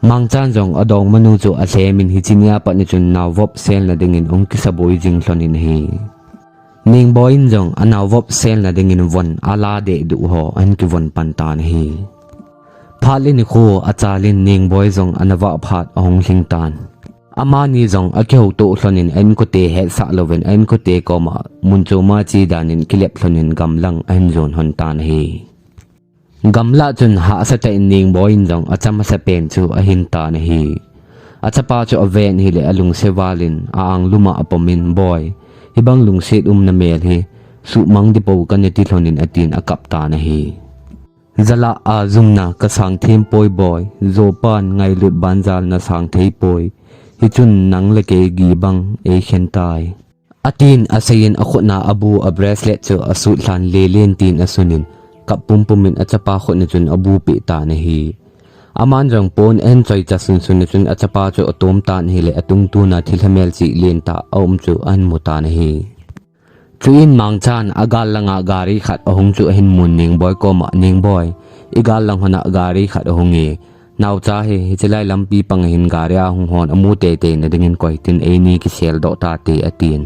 Mangchan jong adongmanu chu alhemin, hiche nia pat ni chun nao vop selna dingin ahung kisaboi jing lhonin ahi. Nengboi in jong anao vop selna dingin von ala dehduh ho ahin kivon pan tan ahi. Phat le nikho achalin Nengboi jong ana vah phat ahung lhing tan. Amani jong akihoutoh lhonin a-inkote hetsah louvin a-inkote koma mun choma che danin kilep lhonin gamlang ahin jon lhon tan ahi. Gamlah chun hahsa tah in Nengboi in jong achapa masapen chu ahin tan ahi. Achapa chu aven ahile alungse valin a-angluma apomin, Boi, hibang lungset umna mel hi suhmang ding pou kana ti lhonin atin akap tan ahi. Jalah a jumna kasang them poi Boi, jopan ngailut banjal nasang thei poi, hichun nang le kei gih bang eikhen tai, atin aseiyin akhutna abu a-bracelet chu asut lhan lelen tin asunin, kap pumpumin achapa khutna chun abupeh tan ahi. Aman jong pon ahin choicha sunsun a chun achapa chu atom tan ahile atungtuna thilha melchih lentah aum chu ahin mu tan ahi. Chuin Mangchan agal langa gari khat ahung chu ahin mun Nengboi koma, Nengboi, igal lang hona gari khat ahunge, naocha hi hichelai lampi panga hin gari ahung hon amu teiteina dingin koitin eini kiseldoh tate atin.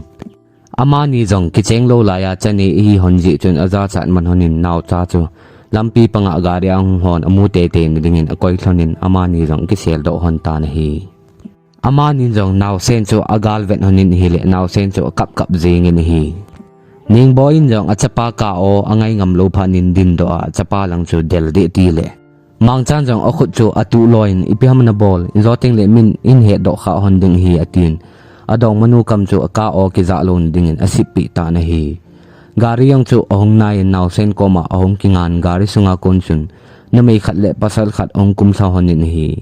Amani jong kicheng lou laiya chane ahi lhon jeh chun ajachat man lhonin naocha chu lampi panga gari ahung hon amu teiteina dingin akoi lhonin amani jong kiseldoh lhon tan ahi. Amanin jong naosen chu agal vet lhonin ahile naosen chu akap kap jengin ahi. Nengboi in jong achapa kah-o angai ngam lou phatnin dindoh a achapa lang chu del deh tile, Mangchan jong akhut chu atuh loiyin, ipi ham nabol, ijo tengle min eihin hetdoh kha lhon ding ahi atin, adongmanu kam chu akah-o kijah louna dingin asippeh tan ahi. Gari jong chu ahung naiyin naosen koma ahung kingan gari sunga kon chun numei khat le pasal khat ahung kumlha lhonin ahi.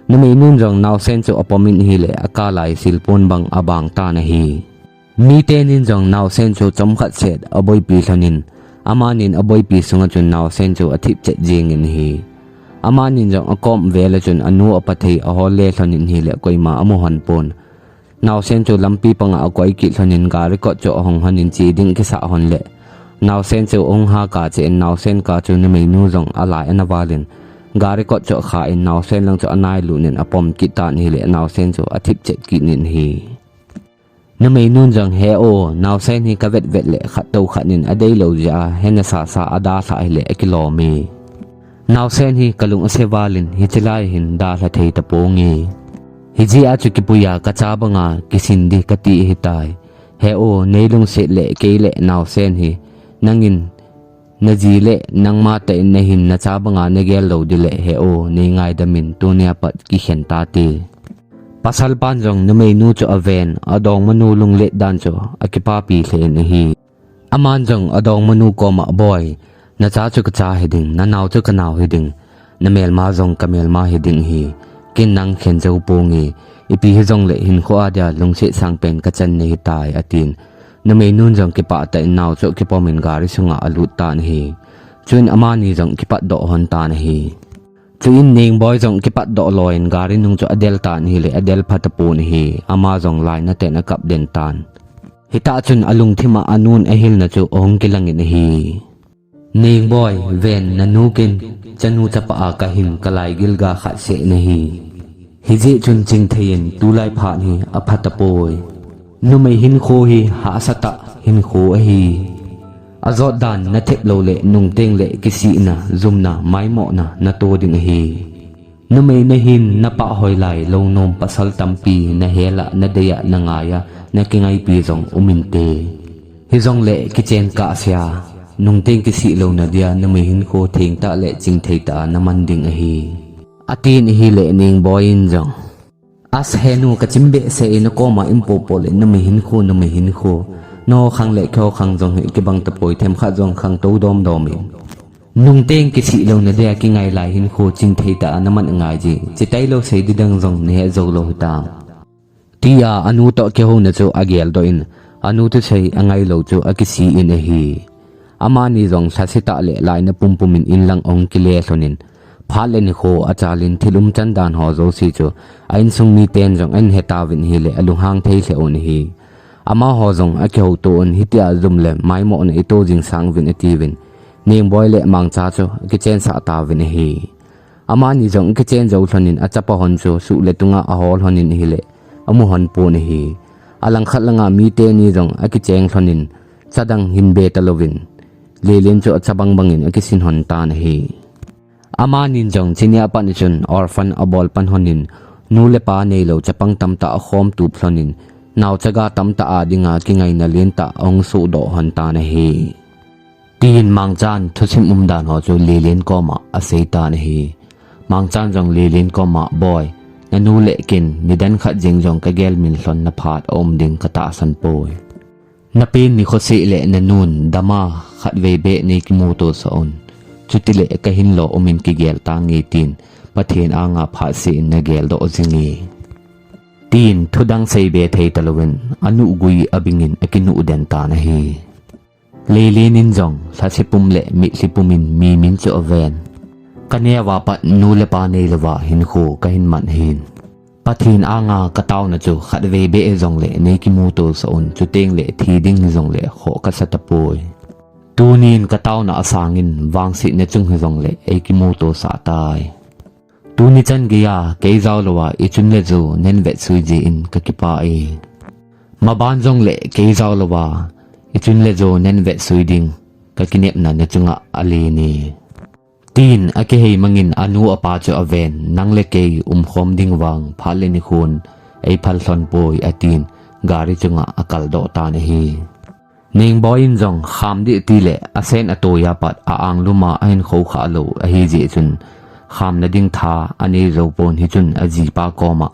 Numeinun jong naosen chu apomin ahile akah lai silpon bang abang tan ahi. Mitenin jong naosen chu chomkhat set aboipi lhonin, amanin aboipi sunga chun naosen chu athipchet jengin ahi. Amanin jong akom vela chun anu apa thei ahol le lhonin ahile koima amu lhon pon. Naosen chu lampi panga akoi kit lhonin gari kot chu ahong lhonin che ding akisah lhon le, naosen chu ahung haka cheh in naosen kah chu numeinu jong alai ana valin, gari kot chu akhan naosen lang chu anailut in apom kit tan ahile naosen chu athipchet kit in ahi. Numeinun jong, He-o, naosen hi kavetvet le khattou khat in adeilou jeh a hena sasa adalhah ahile akilome. Naosen hi kalung ase valin hichelai hin dalha thei taponge. Hijeh a chu kipuiya kacha banga kisin ding kati ahitai. He-o, neilungset le keile naosen hi nangin naji le nangma tah in nahin nacha banga nagel lou ding le he-o, neingaidamin tunia pat kikhen tate. Pasalpan jong numeinu chu aven, adongmanu lunglet dan chu akipapi lheh in ahi. Aman jong adongmanu koma, Boi, nacha chu kacha hiding, nanao chu kanao hiding, namelma jong kamelma hiding ahi. Ken nang khen jou ponge, ipi hijongle hinkho a dia lungset sangpen kachan nahitai, atin. Numeinun jong kipah tah in nao chu kipomin gari sunga alut tan ahi. Chuin amani jong kipatdoh lhon tan ahi. Chuin Nengboi jong kipatdoh loiyin gari nung chu adel tan ahile adel phatapon ahi. Ama jong lainatah in akap den tan. Hitah chun alungthima anun ahilna chu ahung kilangin ahi. Nengboi, ven, nanu ken chanu chapa a kahin kalaigilga khat seh nahi. Hijeh chun chingtheiyin tulai phat hi aphatapoi. Numei hinkho hi hahsatah hinkho ahi. Ajotdan nathep loule nungteng le kisihna, jumna, maimohna nato ding ahi. Numei nahin napah hoilai lou nom pasal tampi nahela, nadeiya, nangaiya, nakingaipi jong uminte. Hijongle kichen kahsea, nungteng kisih louna dia numei hinkho thengtah le chingtheitah a naman ding ahi, atin ahile Nengboi in jong, As henu, kachim behseh e, nakoma in popo le numei hinkho, numei hinkho. Nangho khang le keiho khang jong hi kibang tapoi, themkhat jong khangtou domdom in. Nungteng kisih louna dia kingai lai hinkho chingthei tah a naman angai ji. Chitailou sei ding dang jong nahet jou lou hitam. Tia anu toh kihouna chu ageldoh in, anu thusei angailou chu akisih in ahi. Amani jong lhasetah le laina pumpum in inlang ahung kile lhon in, phat le nikho achal in thil umchan dan ho jouse chu a insung miten jong ahin hetauvin ahile alunghang thei lheh un ahi. Amaho jong akihouto un, hitia jum le maimohna ito jing sanguvin atiuvin, Nengboi le Mangcha chu akichensah tauvin ahi. Amani jong akichen jou lhon in achapa hon chu suh le tunga ahol lhon in ahile amu lhon pon ahi. Alangkhat langa mite ni jong akicheng lhon in chadang hin be talouvin, Lelen chu achabang bang in akisin lhon tan ahi. Amanin jong chunia pat chun orphan abol pan lhon in, nu le pa neilou chapang tamtah akhom tup lhon in, naochaga tamtah a dinga kingaina lentah ahung sohdoh lhon tan ahi. Tin Mangchan thusim umdan ho chu Lelen koma asei tan ahi. Mangchan jong Lelen koma, Boi, nanu le ken nidan khat jeng jong kagel min lhonna phat aum ding katahsan poi. Napen nikho seh le nanun dama khatvei beh neikimuto sah un. Chutile kahin lo umin kigel tange tin Pathen anga phatseh in nageldoh jinge, tin thudang seibe thei talouvin anuhgui abing in akinuh den tan ahi. Lelen in jong lhase pum le mitlhi pum in mi min chu aven. Kaneo a pat nu le pa neilouva hinkho kahin man ahin, Pathen anga kataona chu khatvei beh hijongle neikimuto sah un, chuteng le thi ding hijongle khoh kasa tapoi. Tunin kataona asangin vangsetna chung hijongle eikimuto sah tai. Tuni chan geiya kei jaolouva ichun le jo nen vetsui jeh in kakipah e. Maban jongle kei jaolouva ichun le jo nen vetsui ding kakinepna nachunga alen e, tin akihei mangin anu apa chu aven, nang le kei umkhom ding vang phat le nikhon eiphal lhon poi, atin gari chunga akaldoh tan ahi. Nengboi in jong kham dih tile asen atoiya pat a-anglum a ahin khokhah lou ahijeh chun khamna ding tha anei jou pon, hichun ajipa koma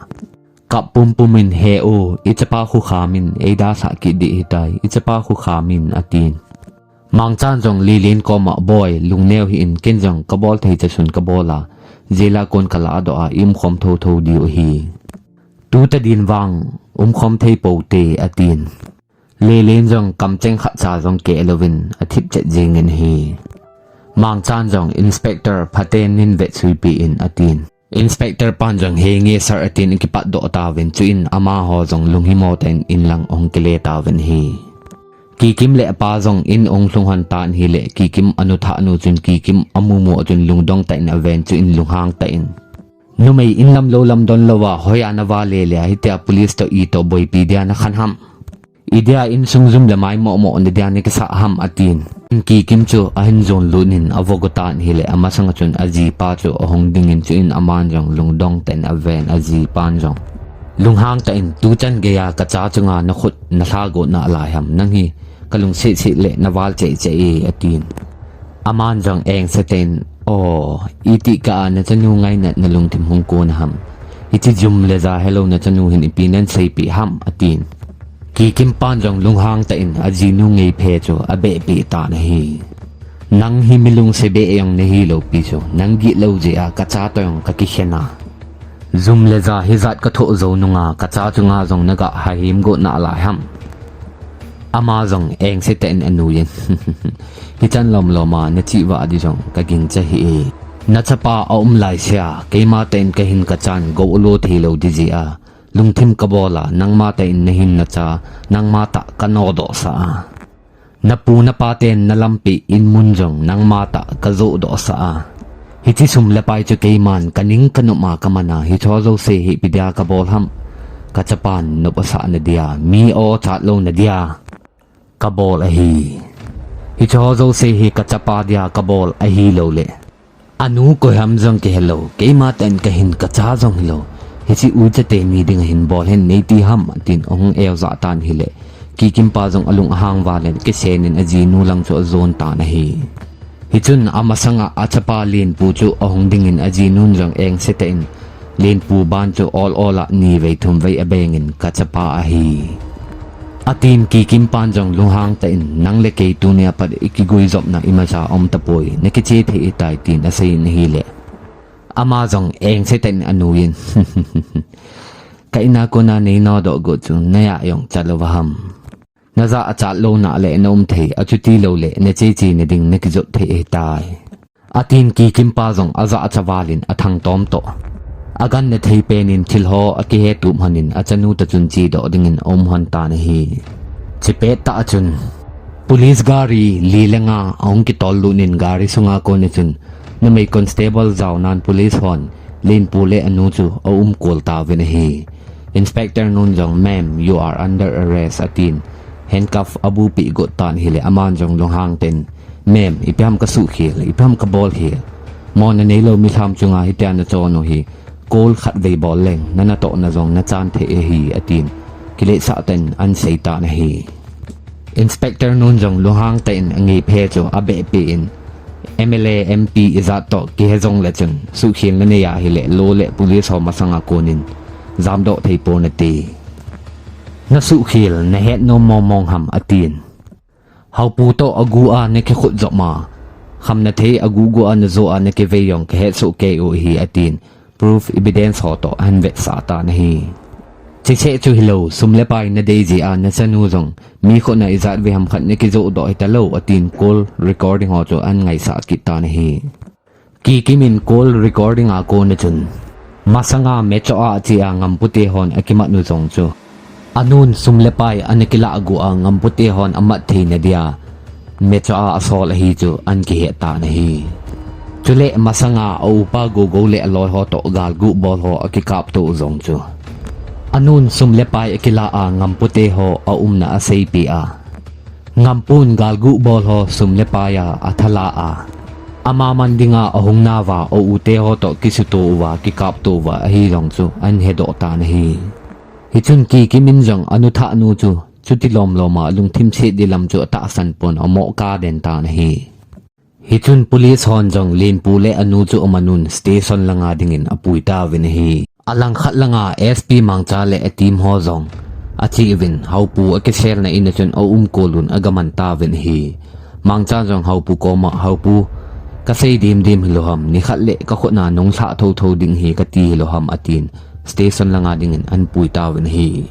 kap pumpum in, He u, ichapa khu kham in eidalhah kit dih hitai, ichapa khu kham in, atin. Mangchan jong Lelen koma, Boi, lungneo hih in, ken jong kabol thei chasun kabol a, jail a kon kalahdoh a, i-umkhom thotho diu ahi. Tutadin vang umkhom thei poute, atin. Lelen jong kamcheng khatcha jong keh louvin athip chet jengin ahi. Mangchan jong, Inspector, phaten nin vetsuipeh in, atin. Inspector pan jong, Henge sir, atin akipatdoh tauvin, chuin amaho jong lunghimo tah in inlang ahung kile tauvin ahi. Kikim le apa jong in ahung lhung lhon tan ahile, Kikim anu thah nu chun Kikim amumu a chun lungdong tah in aven, chuin lunghang tah in, Numei in lamlou lamdon louva hoiya nava lele a hitia police toh itoh boipi dia nakhen ham? Idia insung jum le mai moh moh nadia nakisah ham? atin. Kikim chu ahin jon lut in avoh go tan ahile, amasanga chun ajipa chu ahung dingin, chuin aman jong lungdong tah in aven, ajipan jong lunghang tah in, Tuchan geiya kacha chunga nakhut nalha got nalai ham? Nang hi kalungset set le naval cheh cheh e, atin. Aman jong engse tah in, Aw, itih kah a nachanu ngainat nalungthim hung kon ham? Hiche jum le ja helou nachanu hin ipi nahin seipeh ham? atin. Kikim pan jong lunghang tah in ajinu ngeiphe chu abehpeh tan ahi. Nang hi milungse beh jong nahilou pi chu, nang gitlou jeh a kacha toh jong kakikhen a, jum le ja hijat kathoh jou nunga kacha chunga jong naga hahim got nalai ham? Ama jong engse tah in anuiyin, Hichan lomlom a nachihvah ding jong kagingcha hih e. Nachapa aum laisea keima tah in kahin kachan gou alo theilou ding jeh a lungthim kabol a, nangma tah in nahin nacha nangma tah kanodohsah a, napu napa ten nalampeh in mun jong nangma tah kajohdohsah a, hiche sum le pai chu keiman kaning kanop a kaman a, hicheho jouse hi ipi dia kabol ham? Kachapan nop asah nadia, mi aw chat lou nadia kabol ahi. Hicheho jouse hi kachapa dia kabol ahilouleh, anu koi ham jong kihelou, keima tah in kahin kacha jong hilou, hiche uicha teni dinga hin bol hen neiti ham? atin ahung eojah tan ahile, Kikim pa jong alung ahang val in kisen in ajinu lang chu ajon tan ahi. Hichun amasanga achapa Lenpu chu ahung dingin ajinun jong engse tah in Lenpu ban chu ol ol a nivei thumvei abengin, Kachapa ahi. Atin Kikim pan jong lunghang tah in, "Nang le kei tunia pat i kiguijopna imacha aum tapoi, na kiche thei ahitai," tin aseiyin ahile, ama jong engse tah in anuiyin, "Ka ina kona nei nodoh got chu, na ja jong chat lou va ham? Na ja achat louna le na um thei, achuti loule na cheche na ding na kijot thei ahitai." Atin Kikim pa jong aja acha valin athangtom toh, agan na thei penin thil ho akihe tup honin achanu ta chun chedoh dingin aum hon tan ahi. Chipet tah a chun police gari li le nga ahung kitol lut in gari sunga kona chun numei constable jaonan police hon Lenpu le anu chu aumkol tauvin ahi. Inspector nun jong, "Ma'am, you are under arrest," atin handcuff abupeh got tan ahile, aman jong lunghang tah in, "Ma'am, ipi ham ka suhkhel, ipi ham ka bolkhel? Mona neilou milham chunga hitia na chon u hi, call khatvei bol leng na natohna jong na chan thei ahi," atin kiletsah tah in ahin sei tan ahi. Inspector nun jong lunghang tah in angei phe chu abehpeh in, "M L A, M P ijat toh kihe jongle chun, suhkhel na nei ahile law le police ho masanga konin jamdoh thei ponate. Na suhkhel na hetnom mong mong ham?" atin. "Haopu toh agu a na kikhut jop ma, khamna thei agu gu a na jo a na kivei jong ka hetsoh kei u ahi," atin proof, evidence ho toh ahin vetsah tan ahi. Chuseh chu hilou, sum le pai na dei jeh a na chanu jong mi khut a ijat vei ham khat na kijoh doh hita lou, atin call recording ho chu ahin ngaisah kit tan ahi. Kikim in call recording a kona chun, masanga mechoh a che a ngampute hon akimat u jong chu, anun sum le pai ana kilah gu a ngampute hon amat theina dia mechoh a asol ahi chu ahin kihet tan ahi. Chule masanga a upa Gogo le aloi ho toh galguh bol ho akikapto u jong chu, anun sum le pai akilah a ngampute ho aumna aseipeh a, ngampun galguh bol ho sum le pai a athala a, ama man dinga ahung nauva, a u te ho toh kisuto uva, kikapto uva ahi jong chu ahin hedoh tan ahi. Hichun Kikim in jong anu thah nu chu chuti lom lom a lungthim set ding lam chu atahsan pon, amoh kap den tan ahi. Hichun police hon jong Lenpu le anu chu amanun station langa dingin apui tauvin ahi. Alangkhat langa S P Mangcha le a team ho jong ache uvin, Haopu akiselna in a chun aumkol un agaman tauvin ahi. Mangcha jong Haopu koma, "Haopu, kasei dimdim hilou ham, nikhat le kakhut a nung lhah thotho ding ahi kati hilou ham," atin station langa dingin ahin pui tauvin ahi.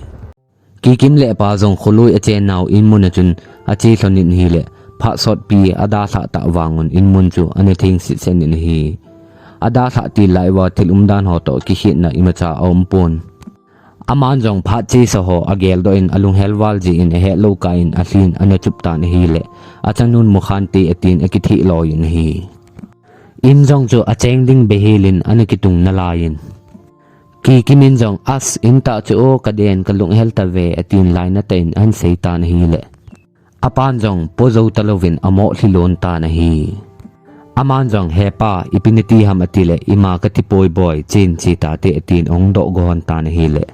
Kikim le apa jong kholui achen nau inmun a chun ache lhon in ahile, phat sotpi adalhah tah vangun inmun chu ana theng sitset in ahi. Adalhah til lai uva thil umdan ho toh kikhetna imacha aum pon. Aman jong phat chesa ho ageldoh in alunghel val jeh in ahetlou kah in alhin ana chup tan ahile, achanun Mukhante atin akitheh loi in ahi. In jong chu acheng ding beihel in ana kitung nalai in, Kikim in jong, "As, in tah chu o, kaden kalunghel tave," atin lainat tah in ahin sei tan ahile, apan jong po jou talouvin amoh lhilon tan ahi. Aman jong, "He pa, ipi nati ham?" atile, "Ima kati poi boi, chen che tate," atin ahung doh go hon tan ahile,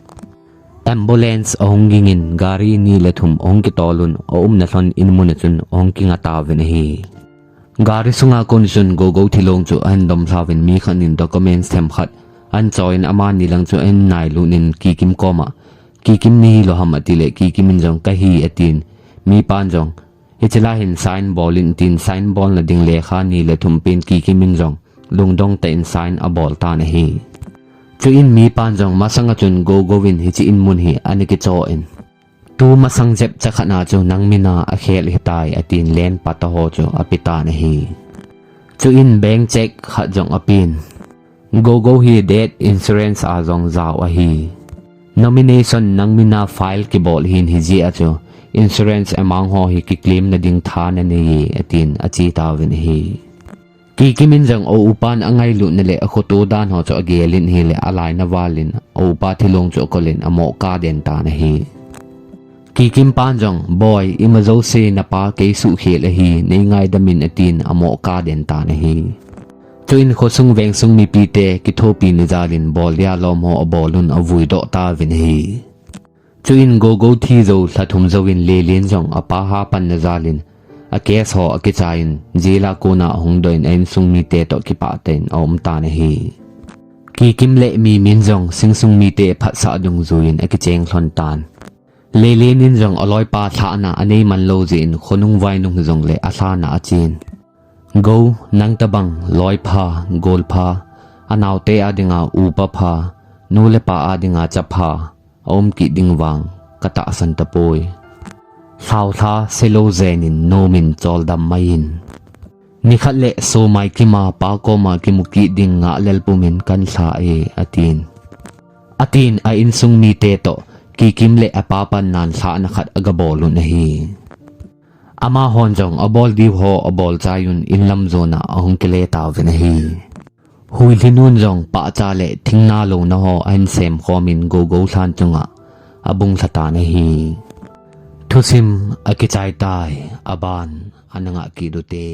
ambulance ahung ging in gari ni le thum ahung kitol un, aumna lhon inmun a chun ahung kinga tauvin ahi. Gari sunga kon chun Gogo thilong chu ahin dom lhauvin mi khat in documents themkhat ahin choi in amani lang chu ahin nailut in Kikim koma, "Kikim nahilou ham?" atile, Kikim in jong, "Kahi," atin, mipan jong, "Hiche lai hin sign bol in," tin sign bolna ding lekha ni le thum pen Kikim in jong lungdong tah in sign abol tan ahi. Chuin mipan jong masanga chun Gogo in hiche inmun hi ana kichoh in, "Tu masang jep chakhat na chu nang mina akhel hitai," atin len pat ho chu ape tan ahi. Chuin bank check khat jong apen, Gogo hi death insurance a jong jao ahi. "Nomination nang mina file kibol hin hijeh a chu insurance amount ho hi kiclaim na ding tha nanei e," atin ache tauvin ahi. Kikim in jong a upan angailutna le akhoto dan ho chu agel in ahile alainat val in a upa thilong chu akol in amoh kap den tan ahi. Kikim pan jong, "Boi, ima jouse napa kei suhkhel ahi, nei ngaidam in," atin amoh kap den tan ahi. Chuin khosung vengsung mipite kithopi na jal in bol dia lom ho abol un avui doh tauvin ahi. Chuin Gogo thi jou lha thum jouvin Lelen jong apa hapan na jal in a case ho akichai in jail a kona ahung doh in a insung mite toh kipah tah in aum tan ahi. Kikim le Mimin jong Singsung mite phatsah dungjui in akicheng lhon tan. Leilen in jong aloipa lhahna anei man lou jeh in khonung vainung jongle alhahna achen. Go, nang tabang loipha, golpha, anaote adinga upa pha, nu le pa adinga chapha aum kit ding vang katahsan tapoi. Lhaolha selou jen in nomin choldam mai in. Nikhat le Somai kima pa koma kimu kit ding ngahlel pumin kan lha e, atin. Atin a insung mite toh Kikim le apa pannan lhahna khat agabol un ahi. Amahon jong abol diu ho abol chai un inlam jona ahung kile tauvin ahi. Huilhinun jong pahcha le thingna louna ho ahin sem khomin Gogo lhan chunga abung lha tan ahi. Thusim akichai tai, aban ana ngah kit ute.